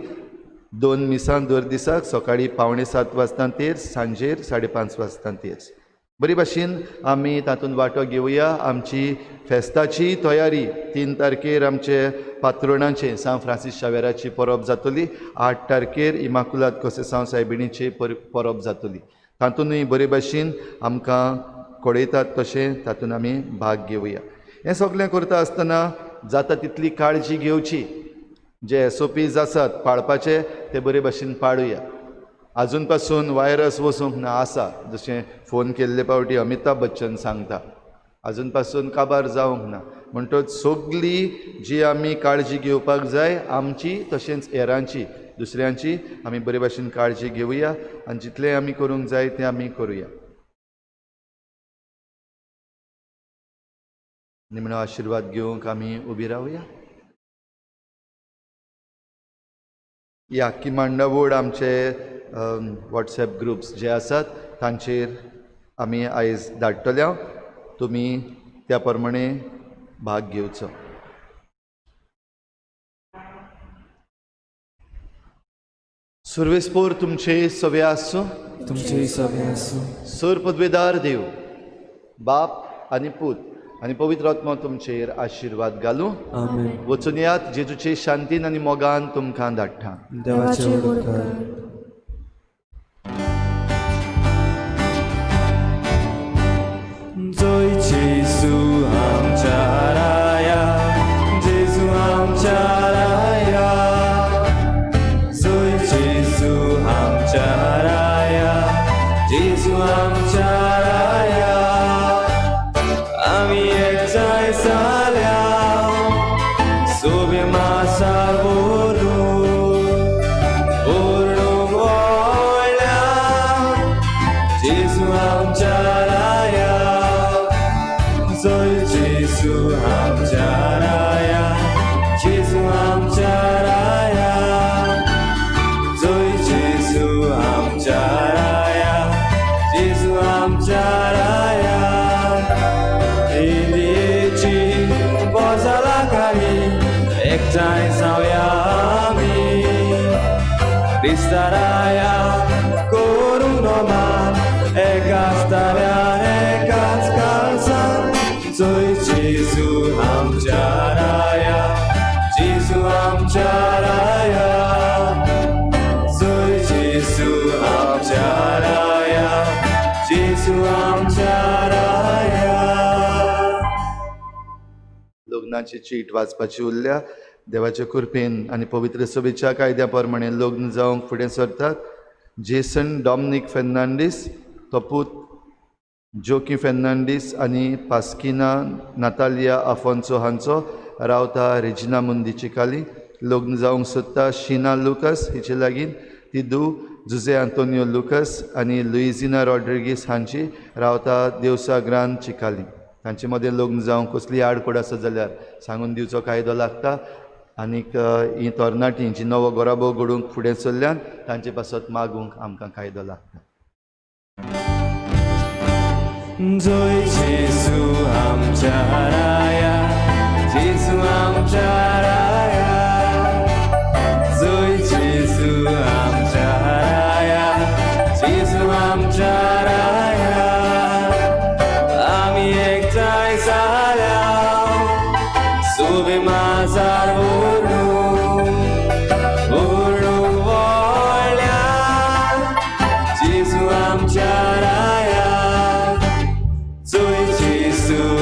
2 मिसां दर दिसाक, सकाळीं 6:45 वाजता तेर्स, सांजेर 5:30 वाजता तेर्स. बरी भाशेन आमी तातूंत वांटो घेवया. आमची फेस्ताची तयारी 3 तारखेर आमचे पात्रोणाचे सांत फ्रांसीस शावेराची परब जातली, 8 तारखेर इमाकुलात कोसेसांव सायबिणीची परब जातली. तातूंतय बरे भाशेन आमकां कळयतात तशें तातूंत आमी भाग घेवया. हें सगळें करता आसतना जाता तितली काळजी घेवची. जे SOPs आसात पाळपाचे ते बरे भाशेन पाळुया. आजून पासून वायरस वचूंक ना आसा, जशें फोन केल्ले पावटी अमिताभ बच्चन सांगता, आजून पासून काबार जावंक ना. म्हणटच सगळी जी आमी काळजी घेवपाक जाय आमची तशेंच हेरांची दुसऱ्यांची आमी बरे भाशेन काळजी घेवया आनी जितलें आमी करूंक जाय तें आमी करुया. निमणो आशिर्वाद घेवंक आमी उबी रावया. ही आख्खी मांडावळ आमचे वॉट्सएप ग्रुप्स जे आसात तांचेर आमी आयज धाडटले, तुमी त्या प्रमाणे भाग घेवचो. सुर्वेस्पोर तुमचे सवे आसूं, तुमचे सवे आसूं. सर पदवेदार देव बाप आनी पूत आनी पवित्र आत्मा तुमचेर आशिर्वाद घालूं. आमेन. वचून यात, जेजूचे शांतीन आनी मोगान तुमकां धाडटा. देवाचे उपकार. जय जेजू आमच्या राया, जेजू आमच्या राया, जय जेजू आमच्या राया, जेजू आमच्या राया. आमी एकठांय जाल्या सोबे मासा बोलून बोलूंक वळ्ळ्या जेजू आमच्या राया, जय जेजू आमच्या राया, जेजू आमच्या राया, जय जेजू आमच्या राया, जेजू आमच्या राया. इंडियेची बोजाला खाली एकठांय जावया आमी, क्रिस्ताराया करूं नोमान एकाच ताऱ्यान एकाच काळजान. जय जेजू आमच्या राया, जेजू आमच्या राया, जय जेजू आमच्या राया, जेजू आमच्या राया. लग्नाची चीट वाचपाची उरल्या. देवाच्या कृपेन आनी पवित्र सभेच्या कायद्या प्रमाणे लग्न जावंक फुडें सरतात जेसन डॉमनीक फेर्नांडीस, तो पूत जोकी फेर्नांडीस आनी पास्किना नातालिया आफोन्सो हांचो, रावता रेजिना मुंदीची काली. लग्न जावंक सोदता शिना लुकस हिचे लागीं, ती धूव जुजे आंतोनियो लुकस आनी लुइजिना रॉड्रिगीस हांची रावता देवसा ग्रान चिकाली. तांचे मदें लग्न जावंक कसली आडखळ आसत जाल्यार सांगून दिवचो कायदो लागता. आनीक हीं तरणाटीं जी नवो गोराबो घडूंक फुडें सरल्यान तांचे पासत मागूंक आमकां कायदो लागता. जय जेजू आमच्या राया, जेजू आमच्या राया, जय जेजू आमच्या राया, जेजू आमच्या राया. आमी एकठांय जाल्या सुबे माजार व्हरून व्हरून व्हडल्या जेजू आमच्या राया, जय जेजू